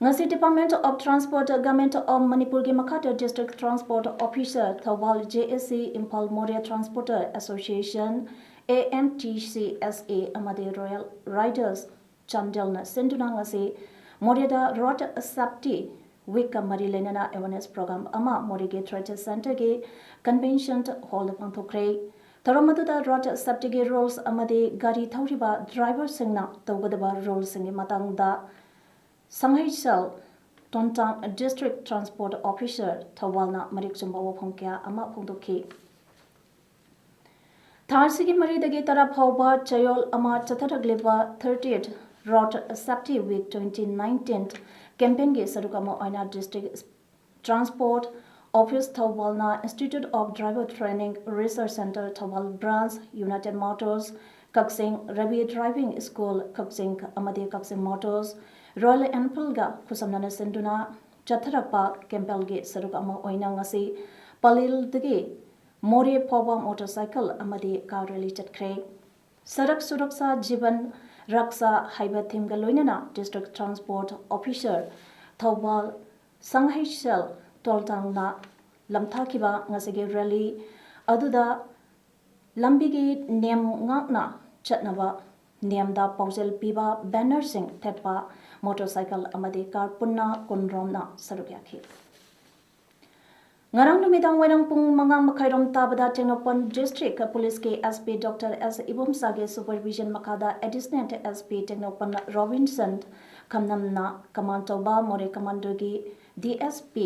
ꯉꯁꯤ Department of Transport, Government of ꯃꯅꯤꯄꯨꯔꯒꯤ ꯃꯈꯥꯗ District Transport Officer Thoubal, JAC, Imphal Moreh Transporter Association, AMTCSA, ꯑꯃꯗꯤ Royal Riders ꯆꯥꯟꯗꯦꯜꯅ ꯁꯤꯟꯗꯨꯅ ꯉꯁꯤ ꯃꯣꯔꯦꯗ Road Safety Weekꯀ ꯃꯔꯤ ꯂꯩꯅꯅ awareness program ꯑꯃ ꯃꯣꯔꯦꯒꯤ Trade Centreꯒꯤ Convention Hallꯗ ꯄꯥꯡꯊꯣꯛꯈ꯭ꯔꯦ꯫ ꯊꯧꯔꯝ ꯑꯗꯨꯗ road safetyꯒꯤ rules ꯑꯃꯗꯤ ꯒꯥꯔꯤ ꯊꯧꯔꯤꯕ driverꯁꯤꯡꯅ ꯇꯧꯒꯗꯕ ruleꯁꯤꯡꯒꯤ ꯃꯇꯥꯡꯗ ꯁꯪꯍꯩꯁꯦꯜ ꯇꯣꯟꯇꯥꯡ District Transport Officer ꯊꯧꯕꯥꯜꯅ ꯃꯔꯤꯛ ꯆꯨꯝꯕ ꯋꯥꯐꯝ ꯀꯌꯥ ꯑꯃ ꯐꯣꯡꯗꯣꯛꯈꯤ꯫ ꯊꯥ ꯑꯁꯤꯒꯤ ꯃꯔꯤꯗꯒꯤ ꯇꯔꯥ ꯐꯥꯎꯕ ꯆꯌꯣꯜ ꯑꯃ ꯆꯠꯊꯔꯛꯂꯤꯕ thirtieth Road Safety Week twenty nineteen campaignꯒꯤ ꯁꯔꯨꯛ ꯑꯃ ꯑꯣꯏꯅ District Transport Office ꯊꯧꯕꯥꯜꯅ Institute of Driver Training Research Centre Thoubal Branch, United Motors Kakching, Ravi Driving School ꯀꯛꯆꯤꯡ ꯑꯃꯗꯤ ꯀꯛꯆꯤꯡ Motors, Royal Enfieldꯒ ꯈꯨꯠꯁꯝꯅꯅ ꯁꯤꯟꯗꯨꯅ ꯆꯠꯊꯔꯛꯄ campaignꯒꯤ ꯁꯔꯨꯛ ꯑꯃ ꯑꯣꯏꯅ ꯉꯁꯤ ꯄꯂꯦꯜꯗꯒꯤ ꯃꯣꯔꯦ ꯐꯥꯎꯕ motorcycle ꯑꯃꯗꯤ car rally ꯆꯠꯈ꯭ꯔꯦ꯫ ꯁꯔꯛ ꯁꯨꯔꯛꯁꯥ ꯖꯤꯕꯟ ꯔꯛꯁꯥ ꯍꯥꯏꯕ themeꯒ ꯂꯣꯏꯅꯅ District Transport Officer ꯊꯧꯕꯥꯜ ꯁꯪꯍꯩꯁꯦꯜ ꯇꯣꯜꯇꯥꯡꯅ ꯂꯝꯊꯥꯈꯤꯕ ꯉꯁꯤꯒꯤ rally ꯑꯗꯨꯗ ꯂꯝꯕꯤꯒꯤ ꯅꯤꯌꯝ ꯉꯥꯛꯅ ꯆꯠꯅꯕ ꯅꯤꯌꯝꯗ ꯄꯥꯎꯖꯦꯜ ꯄꯤꯕ ꯕꯦꯅꯔꯁꯤꯡ ꯊꯦꯠꯄ ꯃꯣꯇꯣꯔꯁꯥꯏꯀꯜ ꯑꯃꯗꯤ ꯀꯥꯔ ꯄꯨꯟꯅ ꯀꯨꯟꯔꯣꯝꯅ ꯁꯔꯨꯛ ꯌꯥꯈꯤ꯫ ꯉꯔꯥꯡ ꯅꯨꯃꯤꯗꯥꯡ ꯋꯥꯏꯔꯝ ꯄꯨꯡ ꯃꯉꯥ ꯃꯈꯥꯏꯔꯣꯝ ꯇꯥꯕꯗ ꯇꯦꯡꯅꯧꯄꯜ ꯗꯤꯁꯇ꯭ꯔꯤꯛ ꯄꯨꯂꯤꯁꯀꯤ SP Doctor S ꯏꯕꯣꯝꯆꯥꯒꯤ supervision ꯃꯈꯥꯗ Additional SP ꯇꯦꯡꯅꯧꯄꯜ ꯔꯣꯕꯤꯟꯁꯟ ꯈꯝꯅꯝꯅ ꯀꯃꯥꯟ ꯇꯧꯕ ꯃꯣꯔꯦ ꯀꯃꯥꯟꯗꯣꯒꯤ DSP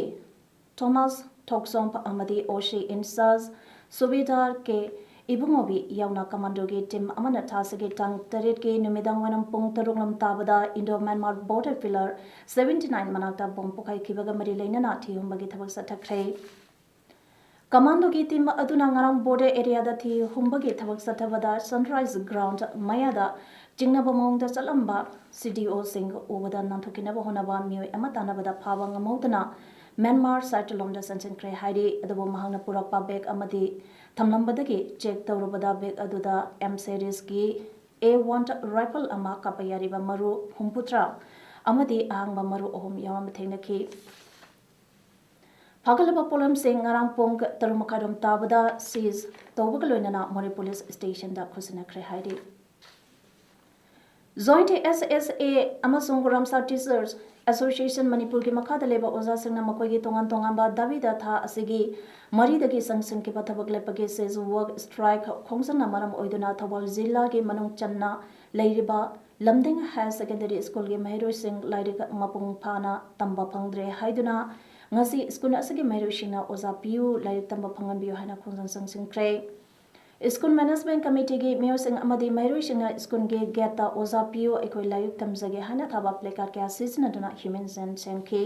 ꯊꯣꯃꯥꯁ ꯊꯣꯛꯆꯣꯝ ꯑꯃꯗꯤ OC in charge ꯁꯨꯕꯦꯗꯥꯔ ꯀꯦ ꯏꯕꯨꯡꯉꯣꯕꯤ ꯌꯥꯎꯅ ꯀꯃꯥꯟꯗꯣꯒꯤ ꯇꯤꯝ ꯑꯃꯅ ꯊꯥꯁꯤꯒꯤ ꯇꯥꯡ ꯇꯔꯦꯠꯀꯤ ꯅꯨꯃꯤꯗꯥꯡ ꯋꯥꯏꯔꯝ ꯄꯨꯡ ꯇꯔꯨꯛ ꯂꯝ ꯇꯥꯕꯗ Indo Myanmar border pillar seventy nine ꯃꯅꯥꯛꯇ ꯕꯣꯝ ꯄꯣꯈꯥꯏꯈꯤꯕꯒ ꯃꯔꯤ ꯂꯩꯅꯅ ꯊꯤꯍꯨꯝꯕꯒꯤ ꯊꯕꯛ ꯆꯠꯊꯈ꯭ꯔꯦ꯫ ꯀꯃꯥꯟꯗꯣꯒꯤ ꯇꯤꯝ ꯑꯗꯨꯅ ꯉꯔꯥꯡ border areaꯗ ꯊꯤ ꯍꯨꯝꯕꯒꯤ ꯊꯕꯛ ꯆꯠꯊꯕꯗ Sunrise Ground ꯃꯌꯥꯗ ꯆꯤꯡꯅꯕ ꯃꯑꯣꯡꯗ ꯆꯠꯂꯝꯕ CDOꯁꯤꯡ ꯎꯕꯗ ꯅꯥꯟꯊꯣꯛꯈꯤꯅꯕ ꯍꯣꯠꯅꯕ ꯃꯤꯑꯣꯏ ꯑꯃ ꯇꯥꯟꯅꯕꯗ ꯐꯥꯕ ꯉꯝꯍꯧꯗꯅ Myanmar side ꯂꯣꯝꯗ ꯆꯪꯁꯤꯟꯈ꯭ꯔꯦ ꯍꯥꯏꯔꯤ꯫ ꯑꯗꯨꯕꯨ ꯃꯍꯥꯛꯅ ꯄꯨꯔꯛꯄ bag ꯑꯃꯗꯤ ꯊꯝꯂꯝꯕꯗꯒꯤ check ꯇꯧꯔꯨꯕꯗ bag ꯑꯗꯨꯗ M serieski A one rifle ꯑꯃ, ꯀꯥꯞꯄ ꯌꯥꯔꯤꯕ ꯃꯔꯨ ꯍꯨꯝꯐꯨꯇꯔꯥ ꯑꯃꯗꯤ ꯑꯍꯥꯡꯕ ꯃꯔꯨ ꯑꯍꯨꯝ ꯌꯥꯎꯔꯝꯕ ꯊꯦꯡꯅꯈꯤ꯫ ꯐꯥꯒꯠꯂꯕ ꯄꯣꯠꯂꯝꯁꯤꯡ ꯉꯔꯥꯡ ꯄꯨꯡ ꯇꯔꯨꯛ ꯃꯈꯥꯏꯔꯣꯝ ꯇꯥꯕꯗ seize ꯇꯧꯕꯒ ꯂꯣꯏꯅꯅ ꯃꯣꯔꯦ ꯄꯨꯂꯤꯁ ꯁ꯭ꯇꯦꯁꯟꯗ ꯈꯨꯠꯁꯤꯟꯅꯈ꯭ꯔꯦ ꯍꯥꯏꯔꯤ꯫ Joint SSA ꯑꯃꯁꯨꯡ ꯔꯥꯝꯁꯥ Teachers Association ꯃꯅꯤꯄꯨꯔꯒꯤ ꯃꯈꯥꯗ ꯂꯩꯕ ꯑꯣꯖꯥꯁꯤꯡꯅ ꯃꯈꯣꯏꯒꯤ ꯇꯣꯉꯥꯟ ꯇꯣꯉꯥꯟꯕ ꯗꯥꯕꯤꯗ ꯊꯥ ꯑꯁꯤꯒꯤ ꯃꯔꯤꯗꯒꯤ ꯆꯪꯁꯤꯟꯈꯤꯕ ꯊꯕꯛ ꯂꯦꯞꯄꯒꯤ cease work strike ꯈꯣꯡꯖꯪꯅ ꯃꯔꯝ ꯑꯣꯏꯗꯨꯅ ꯊꯧꯕꯥꯜ ꯖꯤꯂꯥꯒꯤ ꯃꯅꯨꯡ ꯆꯟꯅ ꯂꯩꯔꯤꯕ ꯂꯝꯗꯤꯡ Higher Secondary Schoolꯒꯤ ꯃꯍꯩꯔꯣꯏꯁꯤꯡ ꯂꯥꯏꯔꯤꯛ ꯃꯄꯨꯡ ꯐꯥꯅ ꯇꯝꯕ ꯐꯪꯗ꯭ꯔꯦ ꯍꯥꯏꯗꯨꯅ ꯉꯁꯤ ꯁ꯭ꯀꯨꯜ ꯑꯁꯤꯒꯤ ꯃꯍꯩꯔꯣꯏꯁꯤꯡꯅ "ꯑꯣꯖꯥ ꯄꯤꯌꯨ, ꯂꯥꯏꯔꯤꯛ ꯇꯝꯕ ꯐꯪꯍꯟꯕꯤꯌꯨ" ꯍꯥꯏꯅ ꯈꯣꯡꯖꯪ ꯆꯪꯁꯤꯟꯈ꯭ꯔꯦ꯫ ꯁ꯭ꯀꯨꯜ management committeeꯒꯤ ꯃꯤꯑꯣꯏꯁꯤꯡ ꯑꯃꯗꯤ ꯃꯍꯩꯔꯣꯏꯁꯤꯡꯅ ꯁ꯭ꯀꯨꯜꯒꯤ gateꯇ "ꯑꯣꯖꯥ ꯄꯤꯌꯨ, ꯑꯩꯈꯣꯏ ꯂꯥꯏꯔꯤꯛ ꯇꯝꯖꯒꯦ" ꯍꯥꯏꯅ ꯊꯥꯕ placard ꯀꯌꯥ ꯁꯤꯖꯤꯟꯅꯗꯨꯅ human chain ꯁꯦꯝꯈꯤ꯫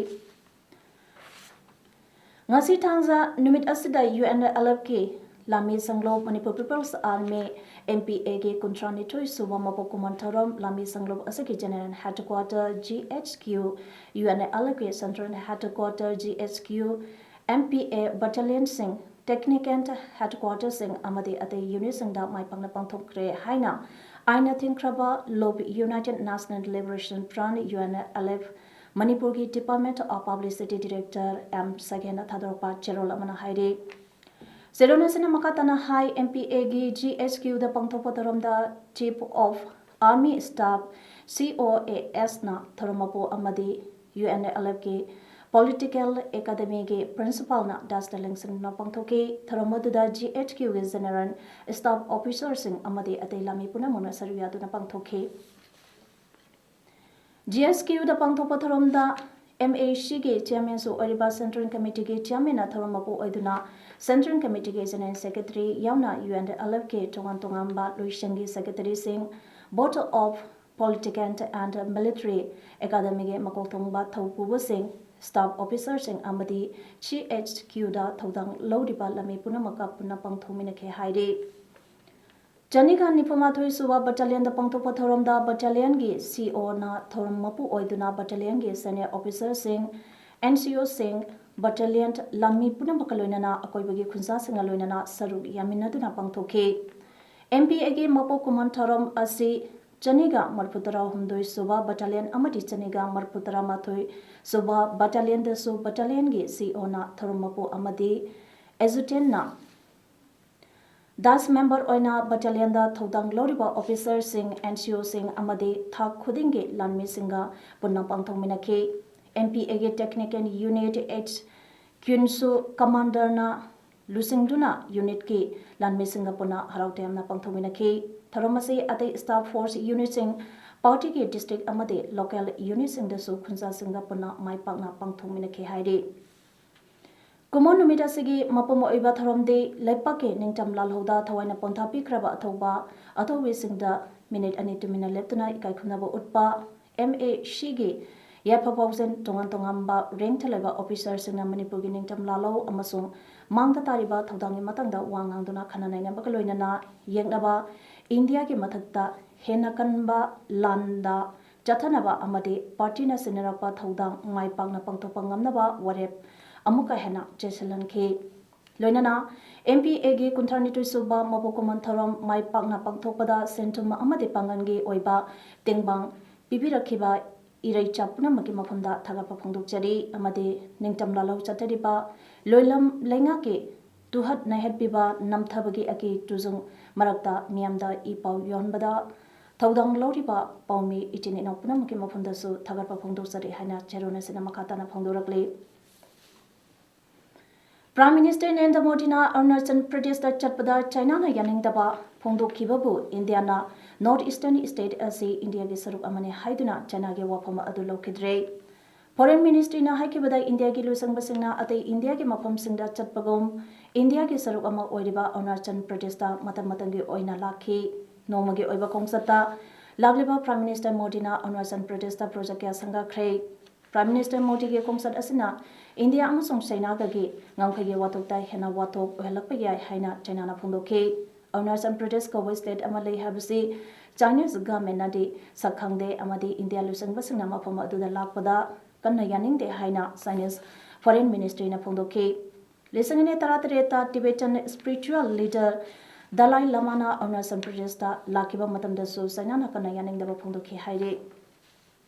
ꯉꯁꯤ ꯊꯥꯡꯖ ꯅꯨꯃꯤꯠ ꯑꯁꯤꯗ UNLFꯀꯤ ꯂꯥꯃꯤ ꯁꯪꯂꯣꯞ, Manipur People's Army, MPAꯒꯤ ꯀꯨꯟꯊ꯭ꯔꯥꯅꯤꯊꯣꯏ ꯁꯨꯕ ꯃꯄꯣꯛ ꯀꯨꯝꯑꯣꯟ ꯊꯧꯔꯝ ꯂꯥꯃꯤ ꯁꯪꯂꯣꯞ ꯑꯁꯤꯒꯤ General Headquarter, GHQ, UNLFꯀꯤ Central Headquarter, GHQ, MPA battalionꯁꯤꯡ, technical headquarterꯁꯤꯡ ꯑꯃꯗꯤ ꯑꯇꯩ unitꯁꯤꯡꯗ ꯃꯥꯏ ꯄꯥꯛꯅ ꯄꯥꯡꯊꯣꯛꯈ꯭ꯔꯦ ꯍꯥꯏꯅ ꯑꯥꯏꯟꯅ ꯊꯤꯡꯈ꯭ꯔꯕ ꯂꯨꯞ, United National Liberation Front, UNLF, ꯃꯅꯤꯄꯨꯔꯒꯤ Department of Publicity Director M ꯁꯒꯦꯟꯅ ꯊꯥꯗꯣꯔꯛꯄ ꯆꯦꯔꯣꯜ ꯑꯃꯅ ꯍꯥꯏꯔꯤ꯫ ꯁꯦꯔꯣꯟ ꯑꯁꯤꯅ ꯃꯈꯥ ꯇꯥꯅ ꯍꯥꯏ, M P A ꯒꯤ G H Q ꯗ ꯄꯥꯡꯊꯣꯛꯄ ꯊꯧꯔꯝꯗ Chief of Army Staff, C O A S ꯅ ꯊꯧꯔꯝ ꯃꯄꯨ ꯑꯃꯗꯤ U N L F ꯀꯤ Political Academy ꯒꯤ Principal ꯅ ꯗꯁꯇ ꯂꯦꯡꯁꯤꯟꯗꯨꯅ ꯄꯥꯡꯊꯣꯛꯈꯤ꯫ ꯊꯧꯔꯝ ꯑꯗꯨꯗ G H Q ꯒꯤ General Staff Officer ꯁꯤꯡ ꯑꯃꯗꯤ ꯑꯇꯩ ꯂꯥꯃꯤ ꯄꯨꯝꯅꯃꯛꯅ ꯁꯔꯨꯛ ꯌꯥꯗꯨꯅ ꯄꯥꯡꯊꯣꯛꯈꯤ꯫ G H Q ꯗ ꯄꯥꯡꯊꯣꯛꯄ ꯊꯧꯔꯝꯗ M A C ꯒꯤ Chairman ꯁꯨ ꯑꯣꯏꯔꯤꯕ Central Committee ꯒꯤ Chairman ꯅ ꯊꯧꯔꯝ ꯃꯄꯨ ꯑꯣꯏꯗꯨꯅ Central Committee ꯒꯤ General Secretary ꯌꯥꯎꯅ U N L F ꯀꯤ ꯇꯣꯉꯥꯟ ꯇꯣꯉꯥꯟꯕ ꯂꯣꯏꯁꯪꯒꯤ Secretary ꯁꯤꯡ, Board of Political and Military Academy ꯒꯤ ꯃꯀꯣꯛ ꯊꯣꯡꯕ ꯊꯧꯄꯨꯕꯁꯤꯡ, Staff Officer ꯁꯤꯡ ꯑꯃꯗꯤ G H Q ꯗ ꯊꯧꯗꯥꯡ ꯂꯧꯔꯤꯕ ꯂꯥꯃꯤ ꯄꯨꯝꯅꯃꯛꯀ ꯄꯨꯟꯅ ꯄꯥꯡꯊꯣꯛꯃꯤꯟꯅꯈꯤ ꯍꯥꯏꯔꯤ꯫ ꯆꯅꯤꯒ ꯅꯤꯐꯨ ꯃꯥꯊꯣꯏ ꯁꯨꯕ Battalion ꯗ ꯄꯥꯡꯊꯣꯛꯄ ꯊꯧꯔꯝꯗ Battalion ꯒꯤ C O ꯅ ꯊꯧꯔꯝ ꯃꯄꯨ ꯑꯣꯏꯗꯨꯅ Battalion ꯒꯤ Senior Officer ꯁꯤꯡ, N C O ꯁꯤꯡ, Battalion ꯂꯥꯟꯃꯤ ꯄꯨꯝꯅꯃꯛꯀ ꯂꯣꯏꯅꯅ ꯑꯀꯣꯏꯕꯒꯤ ꯈꯨꯟꯖꯥꯁꯤꯡꯒ ꯂꯣꯏꯅꯅ ꯁꯔꯨꯛ ꯌꯥꯃꯤꯟꯅꯗꯨꯅ ꯄꯥꯡꯊꯣꯛꯈꯤ꯫ M P A ꯒꯤ ꯃꯄꯣꯛ ꯀꯨꯝꯑꯣꯟ ꯊꯧꯔꯝ ꯑꯁꯤ ꯆꯅꯤꯒ ꯃꯔꯤꯐꯨ ꯇꯔꯥꯍꯨꯝꯗꯣꯏ ꯁꯨꯕ Battalion ꯑꯃꯗꯤ ꯆꯅꯤꯒ ꯃꯔꯤꯐꯨ ꯇꯔꯥꯃꯥꯊꯣꯏ ꯁꯨꯕ Battalion ꯗꯁꯨ Battalion ꯒꯤ C O ꯅ ꯊꯧꯔꯝ ꯃꯄꯨ ꯑꯃꯗꯤ Adjutant ꯅ ꯗꯁ member ꯑꯣꯏꯅ Battalion ꯗ ꯊꯧꯗꯥꯡ ꯂꯧꯔꯤꯕ Officer ꯁꯤꯡ, N C O ꯁꯤꯡ ꯑꯃꯗꯤ ꯊꯥꯛ ꯈꯨꯗꯤꯡꯒꯤ ꯂꯥꯟꯃꯤꯁꯤꯡꯒ ꯄꯨꯟꯅ ꯄꯥꯡꯊꯣꯛꯃꯤꯟꯅꯈꯤ꯫ M P A ꯒꯤ Technical Unit H Q ꯁꯨ Commander ꯅ ꯂꯨꯆꯤꯡꯗꯨꯅ unit ꯀꯤ ꯂꯥꯟꯃꯤꯁꯤꯡꯒ ꯄꯨꯟꯅ ꯍꯔꯥꯎ ꯇꯌꯥꯝꯅ ꯄꯥꯡꯊꯣꯛꯃꯤꯟꯅꯈꯤ꯫ ꯊꯧꯔꯝ ꯑꯁꯤ ꯑꯇꯩ Staff Force Unit ꯁꯤꯡ, party ꯒꯤ district ꯑꯃꯗꯤ local unit ꯁꯤꯡꯗꯁꯨ ꯈꯨꯟꯖꯥꯁꯤꯡꯒ ꯄꯨꯟꯅ ꯃꯥꯏ ꯄꯥꯛꯅ ꯄꯥꯡꯊꯣꯛꯃꯤꯟꯅꯈꯤ ꯍꯥꯏꯔꯤ꯫ ꯀꯨꯝꯑꯣꯟ ꯅꯨꯃꯤꯠ ꯑꯁꯤꯒꯤ ꯃꯄꯨꯡ ꯑꯣꯏꯕ ꯊꯧꯔꯝꯗꯤ ꯂꯩꯄꯥꯛꯀꯤ ꯅꯤꯡꯇꯝ ꯂꯥꯜꯍꯧꯗ ꯊꯋꯥꯏꯅ ꯄꯣꯟꯊꯥ ꯄꯤꯈ꯭ꯔꯕ ꯑꯊꯧꯕ ꯑꯊꯧꯕꯤꯁꯤꯡꯗ minute ꯑꯅꯤ ꯇꯨꯃꯤꯟꯅ ꯂꯦꯞꯇꯨꯅ ꯏꯀꯥꯏ ꯈꯨꯝꯅꯕ ꯎꯠꯄ, M A C ꯒꯤ ꯌꯥꯏꯐ ꯄꯥꯎꯖꯦꯜ ꯇꯣꯉꯥꯟ ꯇꯣꯉꯥꯟꯕ rank ꯇ ꯂꯩꯕ officer ꯁꯤꯡꯅ ꯃꯅꯤꯄꯨꯔꯒꯤ ꯅꯤꯡꯇꯝ ꯂꯥꯜꯍꯧ ꯑꯃꯁꯨꯡ ꯃꯥꯡꯗ ꯇꯥꯔꯤꯕ ꯊꯧꯗꯥꯡꯒꯤ ꯃꯇꯥꯡꯗ ꯋꯥ ꯉꯥꯡꯗꯨꯅ ꯈꯟꯅ ꯅꯩꯅꯕꯒ ꯂꯣꯏꯅꯅ ꯌꯦꯛꯅꯕ ꯏꯟꯗꯤꯌꯥꯒꯤ ꯃꯊꯛꯇ ꯍꯦꯟꯅ ꯀꯟꯕ ꯂꯥꯟꯗ ꯆꯠꯊꯅꯕ ꯑꯃꯗꯤ party ꯅ ꯁꯤꯟꯅꯔꯛꯄ ꯊꯧꯗꯥꯡ ꯃꯥꯏ ꯄꯥꯛꯅ ꯄꯥꯡꯊꯣꯛꯄ ꯉꯝꯅꯕ ꯋꯥꯔꯦꯞ ꯑꯃꯨꯛꯀ ꯍꯦꯟꯅ ꯆꯦꯠꯁꯤꯜꯍꯟꯈꯤ꯫ ꯂꯣꯏꯅꯅ M P A ꯒꯤ ꯀꯨꯟꯊ꯭ꯔꯥꯅꯤꯊꯣꯏ ꯁꯨꯕ ꯃꯄꯣꯛ ꯀꯨꯝꯑꯣꯟ ꯊꯧꯔꯝ ꯃꯥꯏ ꯄꯥꯛꯅ ꯄꯥꯡꯊꯣꯛꯄꯗ ꯁꯦꯟꯊꯨꯝ ꯑꯃꯗꯤ ꯄꯥꯡꯒꯜꯒꯤ ꯑꯣꯏꯕ ꯇꯦꯡꯕꯥꯡ ꯄꯤꯕꯤꯔꯛꯈꯤꯕ ꯏꯔꯩꯆꯥ ꯄꯨꯝꯅꯃꯛꯀꯤ ꯃꯐꯝꯗ ꯊꯥꯒꯠꯄ ꯐꯣꯡꯗꯣꯛꯆꯔꯤ ꯑꯃꯗꯤ ꯅꯤꯡꯇꯝ ꯂꯥꯜꯍꯧ ꯆꯠꯊꯔꯤꯕ ꯂꯣꯏꯂꯝ ꯂꯩꯉꯥꯛꯀꯤ ꯇꯨꯍꯠ ꯅꯩꯍꯠꯄꯤꯕ ꯅꯝꯊꯕꯒꯤ ꯑꯀꯤ ꯇꯨꯖꯨꯡ ꯃꯔꯛꯇ ꯃꯤꯌꯥꯝꯗ ꯏ ꯄꯥꯎ ꯌꯧꯍꯟꯕꯗ ꯊꯧꯗꯥꯡ ꯂꯧꯔꯤꯕ ꯄꯥꯎꯃꯤ ꯏꯆꯤꯟ ꯏꯅꯥꯎ ꯄꯨꯝꯅꯃꯛꯀꯤ ꯃꯐꯝꯗꯁꯨ ꯊꯥꯒꯠꯄ ꯐꯣꯡꯗꯣꯛꯆꯔꯤ ꯍꯥꯏꯅ ꯆꯦꯔꯣꯟ ꯑꯁꯤꯅ ꯃꯈꯥ ꯇꯥꯅ ꯐꯣꯡꯗꯣꯔꯛꯂꯤ꯫ Prime Minister ꯅꯔꯦꯟꯗ꯭ꯔ ꯃꯣꯗꯤꯅ ꯑꯔꯨꯅꯥꯆꯜ ꯄ꯭ꯔꯗꯦꯁꯇ ꯆꯠꯄꯗ ꯆꯥꯏꯅꯥꯅ ꯌꯥꯅꯤꯡꯗꯕ ꯐꯣꯡꯗꯣꯛꯈꯤꯕꯕꯨ ꯏꯟꯗꯤꯌꯥꯅ North Eastern State ꯑꯁꯤ ꯏꯟꯗꯤꯌꯥꯒꯤ ꯁꯔꯨꯛ ꯑꯃꯅꯤ ꯍꯥꯏꯗꯨꯅ ꯆꯥꯏꯅꯥꯒꯤ ꯋꯥꯐꯝ ꯑꯗꯨ ꯂꯧꯈꯤꯗ꯭ꯔꯦ꯫ Foreign Ministryꯅ ꯍꯥꯏꯈꯤꯕꯗ ꯏꯟꯗꯤꯌꯥꯒꯤ ꯂꯨꯆꯤꯡꯕꯁꯤꯡꯅ ꯑꯇꯩ ꯏꯟꯗꯤꯌꯥꯒꯤ ꯃꯐꯝꯁꯤꯡꯗ ꯆꯠꯄꯒꯨꯝ ꯏꯟꯗꯤꯌꯥꯒꯤ ꯁꯔꯨꯛ ꯑꯃ ꯑꯣꯏꯔꯤꯕ ꯑꯔꯨꯅꯥꯆꯜ ꯄ꯭ꯔꯗꯦꯁꯇ ꯃꯇꯝ ꯃꯇꯝꯒꯤ ꯑꯣꯏꯅ ꯂꯥꯛꯈꯤ꯫ ꯅꯣꯡꯃꯒꯤ ꯑꯣꯏꯕ ꯈꯣꯡꯆꯠꯇ ꯂꯥꯛꯂꯤꯕ Prime Minister ꯃꯣꯗꯤꯅ ꯑꯔꯨꯅꯥꯆꯜ ꯄ꯭ꯔꯗꯦꯁꯇ project ꯀꯌꯥ ꯁꯪꯒꯥꯈ꯭ꯔꯦ꯫ Prime Minister ꯃꯣꯗꯤꯒꯤ ꯈꯣꯡꯆꯠ ꯑꯁꯤꯅ ꯏꯟꯗꯤꯌꯥ ꯑꯃꯁꯨꯡ ꯆꯥꯏꯅꯥꯒꯒꯤ ꯉꯝꯈꯩꯒꯤ ꯋꯥꯊꯣꯛꯇ ꯍꯦꯟꯅ ꯋꯥꯊꯣꯛ ꯑꯣꯏꯍꯜꯂꯛꯄ ꯌꯥꯏ ꯍꯥꯏꯅ ꯆꯥꯏꯅꯥꯅ ꯐꯣꯡꯗꯣꯛꯈꯤ꯫ ꯑꯔꯨꯅꯥꯆꯜ ꯄ꯭ꯔꯗꯦꯁ ꯀꯧꯕ state ꯑꯃ ꯂꯩ ꯍꯥꯏꯕꯁꯤ Chinese governmentꯅꯗꯤ ꯁꯛ ꯈꯪꯗꯦ ꯑꯃꯗꯤ ꯏꯟꯗꯤꯌꯥ ꯂꯨꯆꯤꯡꯕꯁꯤꯡꯅ ꯃꯐꯝ ꯑꯗꯨꯗ ꯂꯥꯛꯄꯗ ꯀꯟꯅ ꯌꯥꯅꯤꯡꯗꯦ ꯍꯥꯏꯅ Chinese Foreign Ministryꯅ ꯐꯣꯡꯗꯣꯛꯈꯤ꯫ ꯂꯤꯁꯤꯡ ꯑꯅꯤ ꯇꯔꯥꯇꯔꯦꯠꯇ Tibetan spiritual leader Dalai Lamaꯅ Arunachal ꯄ꯭ꯔꯗꯦꯁꯇ ꯂꯥꯛꯈꯤꯕ ꯃꯇꯝꯗꯁꯨ ꯆꯥꯏꯅꯥꯅ ꯀꯟꯅ ꯌꯥꯅꯤꯡꯗꯕ ꯐꯣꯡꯗꯣꯛꯈꯤ ꯍꯥꯏꯔꯤ꯫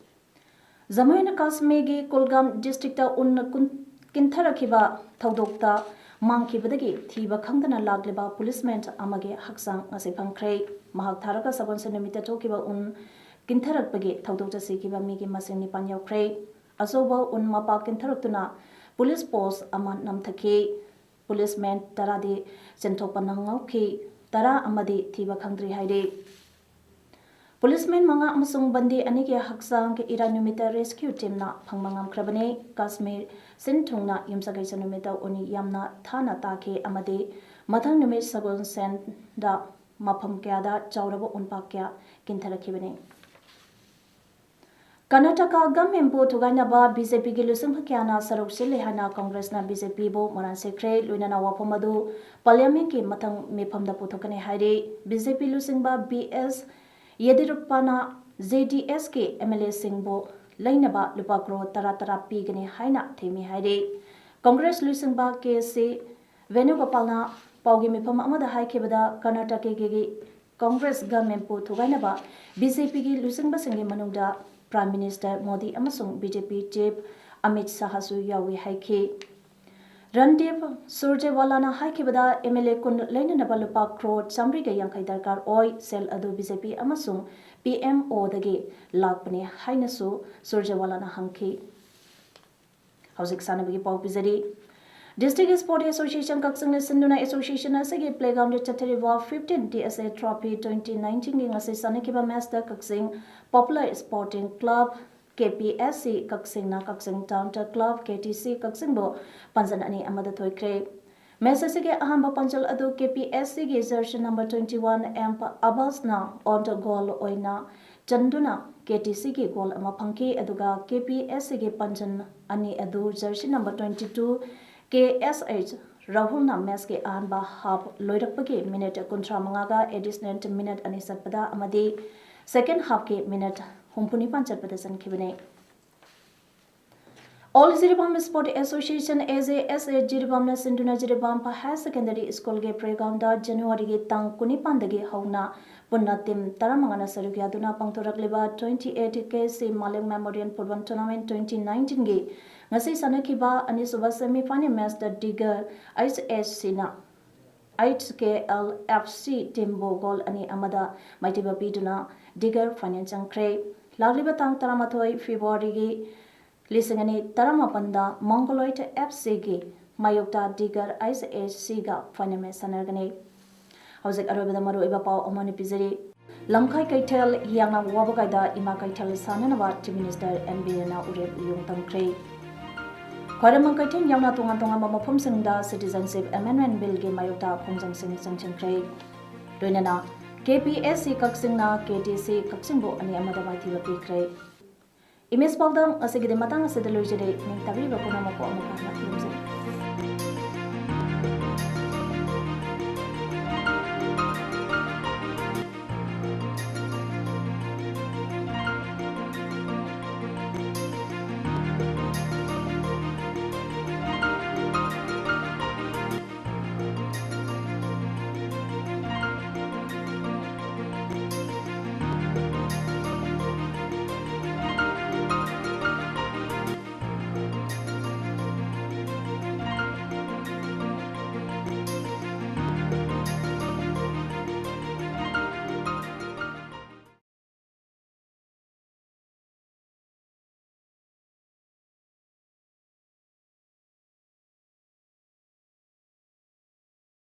ꯖꯝꯃꯨ ꯑꯦꯟ ꯀꯥꯁꯃꯤꯔꯒꯤ ꯀꯨꯜꯒꯥꯝ districtꯇ ꯎꯟꯅ ꯀꯨꯟ-, ꯀꯤꯟꯊꯔꯛꯈꯤꯕ ꯊꯧꯗꯣꯛꯇ ꯃꯥꯡꯈꯤꯕꯗꯒꯤ ꯊꯤꯕ ꯈꯪꯗꯅ ꯂꯥꯛꯂꯤꯕ policeman ꯑꯃꯒꯤ ꯍꯛꯆꯥꯡ ꯉꯁꯤ ꯐꯪꯈ꯭ꯔꯦ꯫ ꯃꯍꯥꯛ ꯊꯥꯔꯒ ꯁꯒꯣꯜꯁꯦꯟ ꯅꯨꯃꯤꯠꯇ ꯊꯣꯛꯈꯤꯕ ꯎꯟ ꯀꯤꯟꯊꯔꯛꯄꯒꯤ ꯊꯧꯗꯣꯛꯇ ꯁꯤꯈꯤꯕ ꯃꯤꯒꯤ ꯃꯁꯤꯡ ꯅꯤꯄꯥꯟ ꯌꯧꯈ꯭ꯔꯦ꯫ ꯑꯆꯧꯕ ꯎꯟ ꯃꯄꯥ ꯀꯤꯟꯊꯔꯛꯇꯨꯅ police post ꯑꯃ ꯅꯝꯊꯈꯤ꯫ Policeman ꯇꯔꯥꯗꯤ ꯆꯦꯟꯊꯣꯛꯄ ꯅꯪꯍꯧꯈꯤ, ꯇꯔꯥ ꯑꯃꯗꯤ ꯊꯤꯕ ꯈꯪꯗ꯭ꯔꯤ ꯍꯥꯏꯔꯤ꯫ Policeman ꯃꯉꯥ ꯑꯃꯁꯨꯡ ꯕꯟꯗꯤ ꯑꯅꯤꯒꯤ ꯍꯛꯆꯥꯡ ꯏꯔꯥꯏ ꯅꯨꯃꯤꯠꯇ rescue teamꯅ ꯐꯪꯕ ꯉꯝꯈ꯭ꯔꯕꯅꯤ꯫ ꯀꯥꯁꯃꯤꯔ ꯁꯤꯟ ꯊꯨꯡꯅ ꯌꯨꯝꯁꯀꯩꯁ ꯅꯨꯃꯤꯠꯇ ꯎꯟ ꯌꯥꯝꯅ ꯊꯥꯅ ꯇꯥꯈꯤ ꯑꯃꯗꯤ ꯃꯊꯪ ꯅꯨꯃꯤꯠ ꯁꯒꯣꯜꯁꯦꯟꯗ ꯃꯐꯝ ꯀꯌꯥꯗ ꯆꯥꯎꯔꯕ ꯎꯟꯄꯥꯛ ꯀꯌꯥ ꯀꯤꯟꯊꯔꯛꯈꯤꯕꯅꯤ꯫ ꯀꯔꯅꯥꯇꯀꯥ governmentꯄꯨ ꯊꯨꯒꯥꯏꯅꯕ BJPꯒꯤ ꯂꯨꯆꯤꯡꯕ ꯀꯌꯥꯅ ꯁꯔꯨꯛ ꯁꯤꯜꯂꯤ ꯍꯥꯏꯅ Congressꯅ BJPꯕꯨ ꯃꯔꯥꯟ ꯁꯤꯈ꯭ꯔꯦ꯫ ꯂꯣꯏꯅꯅ ꯋꯥꯐꯝ ꯑꯗꯨ parliamentꯀꯤ ꯃꯊꯪ ꯃꯤꯐꯝꯗ ꯄꯨꯊꯣꯛꯀꯅꯤ ꯍꯥꯏꯔꯤ꯫ BJP ꯂꯨꯆꯤꯡꯕ ꯕꯤ ꯑꯦꯁ ꯌꯦꯗꯤꯌꯨꯔꯞꯄꯥꯅ JDSꯀꯤ MLAꯁꯤꯡꯕꯨ ꯂꯩꯅꯕ ꯂꯨꯄꯥ ꯀ꯭ꯔꯣꯔ ꯇꯔꯥ ꯇꯔꯥ ꯄꯤꯒꯅꯤ ꯍꯥꯏꯅ ꯊꯦꯝꯃꯤ ꯍꯥꯏꯔꯤ꯫ Congress ꯂꯨꯆꯤꯡꯕ ꯀꯦ ꯁꯤ ꯚꯦꯅꯨꯒꯣꯄꯥꯜꯅ ꯄꯥꯎꯒꯤ ꯃꯤꯐꯝ ꯑꯃꯗ ꯍꯥꯏꯈꯤꯕꯗ ꯀꯔꯅꯥꯇꯀꯥꯒꯤ Congress governmentꯄꯨ ꯊꯨꯒꯥꯏꯅꯕ BJPꯒꯤ ꯂꯨꯆꯤꯡꯕꯁꯤꯡꯒꯤ ꯃꯅꯨꯡꯗ Prime Minister ꯃꯣꯗꯤ ꯑꯃꯁꯨꯡ BJP chief ꯑꯃꯤꯠ ꯁꯥꯍꯁꯨ ꯌꯥꯎꯏ ꯍꯥꯏꯈꯤ꯫ ꯔꯟꯗꯤꯞ ꯁꯨꯔꯖꯦꯋꯥꯂꯥꯅ ꯍꯥꯏꯈꯤꯕꯗ MLA ꯀꯨꯟ ꯂꯩꯅꯅꯕ ꯂꯨꯄꯥ ꯀ꯭ꯔꯣꯔ ꯆꯥꯃꯔꯤꯒ ꯌꯥꯡꯈꯩ ꯗꯔꯀꯥꯔ ꯑꯣꯏ꯫ ꯁꯦꯜ ꯑꯗꯨ BJP ꯑꯃꯁꯨꯡ PMOꯗꯒꯤ ꯂꯥꯛꯄꯅꯤ ꯍꯥꯏꯅꯁꯨ ꯁꯨꯔꯖꯦꯋꯥꯂꯥꯅ ꯍꯪꯈꯤ꯫ ꯍꯧꯖꯤꯛ ꯁꯥꯟꯅꯕꯒꯤ ꯄꯥꯎ ꯄꯤꯖꯔꯤ꯫ District Sport Association ꯀꯛꯆꯤꯡꯅ ꯁꯤꯟꯗꯨꯅ association ꯑꯁꯤꯒꯤ playgroundꯗ ꯆꯠꯊꯔꯤꯕ fifteen TSA Trophy twenty nineteenꯒꯤ ꯉꯁꯤ ꯁꯥꯟꯅꯈꯤꯕ matchꯇ ꯀꯛꯆꯤꯡ Popular Sporting Club, KPSC ꯀꯛꯆꯤꯡꯅ ꯀꯛꯆꯤꯡ Town Club, KTC ꯀꯛꯆꯤꯡꯕꯨ ꯄꯥꯟꯖꯟ ꯑꯅꯤ ꯑꯃꯗ ꯊꯣꯏꯈ꯭ꯔꯦ꯫ Match ꯑꯁꯤꯒꯤ ꯑꯍꯥꯟꯕ ꯄꯥꯟꯖꯜ ꯑꯗꯨ KPSCꯒꯤ jersey number twenty one M ꯑꯕꯥꯁꯅ on the goal ꯑꯣꯏꯅ ꯆꯟꯗꯨꯅ KTCꯒꯤ goal ꯑꯃ ꯐꯪꯈꯤ, ꯑꯗꯨꯒ KPSCꯒꯤ ꯄꯥꯟꯖꯟ ꯑꯅꯤ ꯑꯗꯨ jersey number twenty two KSH ꯔꯥꯍꯨꯜꯅ matchꯀꯤ ꯑꯍꯥꯟꯕ half ꯂꯣꯏꯔꯛꯄꯒꯤ minute ꯀꯨꯟꯊ꯭ꯔꯥ ꯃꯉꯥꯒ additional minute ꯑꯅꯤ ꯆꯠꯄꯗ ꯑꯃꯗꯤ second halfꯀꯤ minute ꯍꯨꯝꯐꯨ ꯅꯤꯄꯥꯟ ꯆꯠꯄꯗ ꯆꯟꯈꯤꯕꯅꯤ꯫ All Jiribam Sport Association, AJSA, ꯖꯤꯔꯤꯕꯥꯝꯅ ꯁꯤꯟꯗꯨꯅ ꯖꯤꯔꯤꯕꯥꯝ Higher Secondary Schoolꯒꯤ playgroundꯗ Januaryꯒꯤ ꯇꯥꯡ ꯀꯨꯟꯅꯤꯄꯥꯟꯗꯒꯤ ꯍꯧꯅ ꯄꯨꯟꯅ team ꯇꯔꯥꯃꯉꯥꯅ ꯁꯔꯨꯛ ꯌꯥꯗꯨꯅ ꯄꯥꯡꯊꯣꯔꯛꯂꯤꯕ twenty eight KC Malik Memorial Football Tournament twenty nineteenꯒꯤ ꯉꯁꯤ ꯁꯥꯟꯅꯈꯤꯕ ꯑꯅꯤꯁꯨꯕ semi final matchꯇ ꯗꯤꯒꯔ HSCꯅ HKLFC teamꯕꯨ goal ꯑꯅꯤ ꯑꯃꯗ ꯃꯥꯏꯊꯤꯕ ꯄꯤꯗꯨꯅ ꯗꯤꯒꯔ final ꯆꯪꯈ꯭ꯔꯦ꯫ ꯂꯥꯛꯂꯤꯕ ꯇꯥꯡ ꯇꯔꯥꯃꯥꯊꯣꯏ Februaryꯒꯤ ꯂꯤꯁꯤꯡ ꯑꯅꯤ ꯇꯔꯥꯃꯥꯄꯟꯗ Mongoloid FCꯒꯤ ꯃꯥꯌꯣꯛꯇ ꯗꯤꯒꯔ HSCꯒ final match ꯁꯥꯟꯅꯔꯒꯅꯤ꯫ ꯍꯧꯖꯤꯛ ꯑꯔꯣꯏꯕꯗ ꯃꯔꯨꯑꯣꯏꯕ ꯄꯥꯎ ꯑꯃ ꯑꯣꯏꯅ ꯄꯤꯖꯔꯤ꯫ ꯂꯝꯈꯥꯏ ꯀꯩꯊꯦꯜ ꯍꯤꯌꯥꯡꯅꯝ ꯋꯥꯕꯒꯥꯏꯗ ꯏꯃꯥ ꯀꯩꯊꯦꯜ ꯁꯥꯟꯅꯅꯕ Chief Minister ꯑꯦꯟ ꯕꯤꯔꯦꯟꯅ ꯎꯔꯦꯞ ꯎꯌꯨꯡ ꯇꯝꯈ꯭ꯔꯦ꯫ ꯈ꯭ꯋꯥꯏꯔꯝꯕꯟ ꯀꯩꯊꯦꯜ ꯌꯥꯎꯅ ꯇꯣꯉꯥꯟ ꯇꯣꯉꯥꯟꯕ ꯃꯐꯝꯁꯤꯡꯗ Citizenship Amendment Billꯒꯤ ꯃꯥꯌꯣꯛꯇ ꯈꯣꯡꯖꯪꯁꯤꯡ ꯆꯪꯁꯤꯟꯈ꯭ꯔꯦ꯫ ꯂꯣꯏꯅꯅ KPSC ꯀꯛꯆꯤꯡꯅ KTC ꯀꯛꯆꯤꯡꯕꯨ ꯑꯅꯤ ꯑꯃꯗ ꯃꯥꯏꯊꯤꯕ ꯄꯤꯈ꯭ꯔꯦ꯫ Image ꯄꯥꯎꯗꯝ ꯉꯁꯤꯒꯤꯗꯤ ꯃꯇꯥꯡ ꯑꯁꯤꯗ ꯂꯣꯏꯖꯔꯦ꯫ ꯅꯤꯡꯇꯝꯕꯤꯔꯤꯕ ꯄꯨꯝꯅꯃꯛꯄꯨ ꯑꯃꯨꯛ ꯍꯟꯅ ꯈꯨꯔꯨꯝꯖꯔꯤ꯫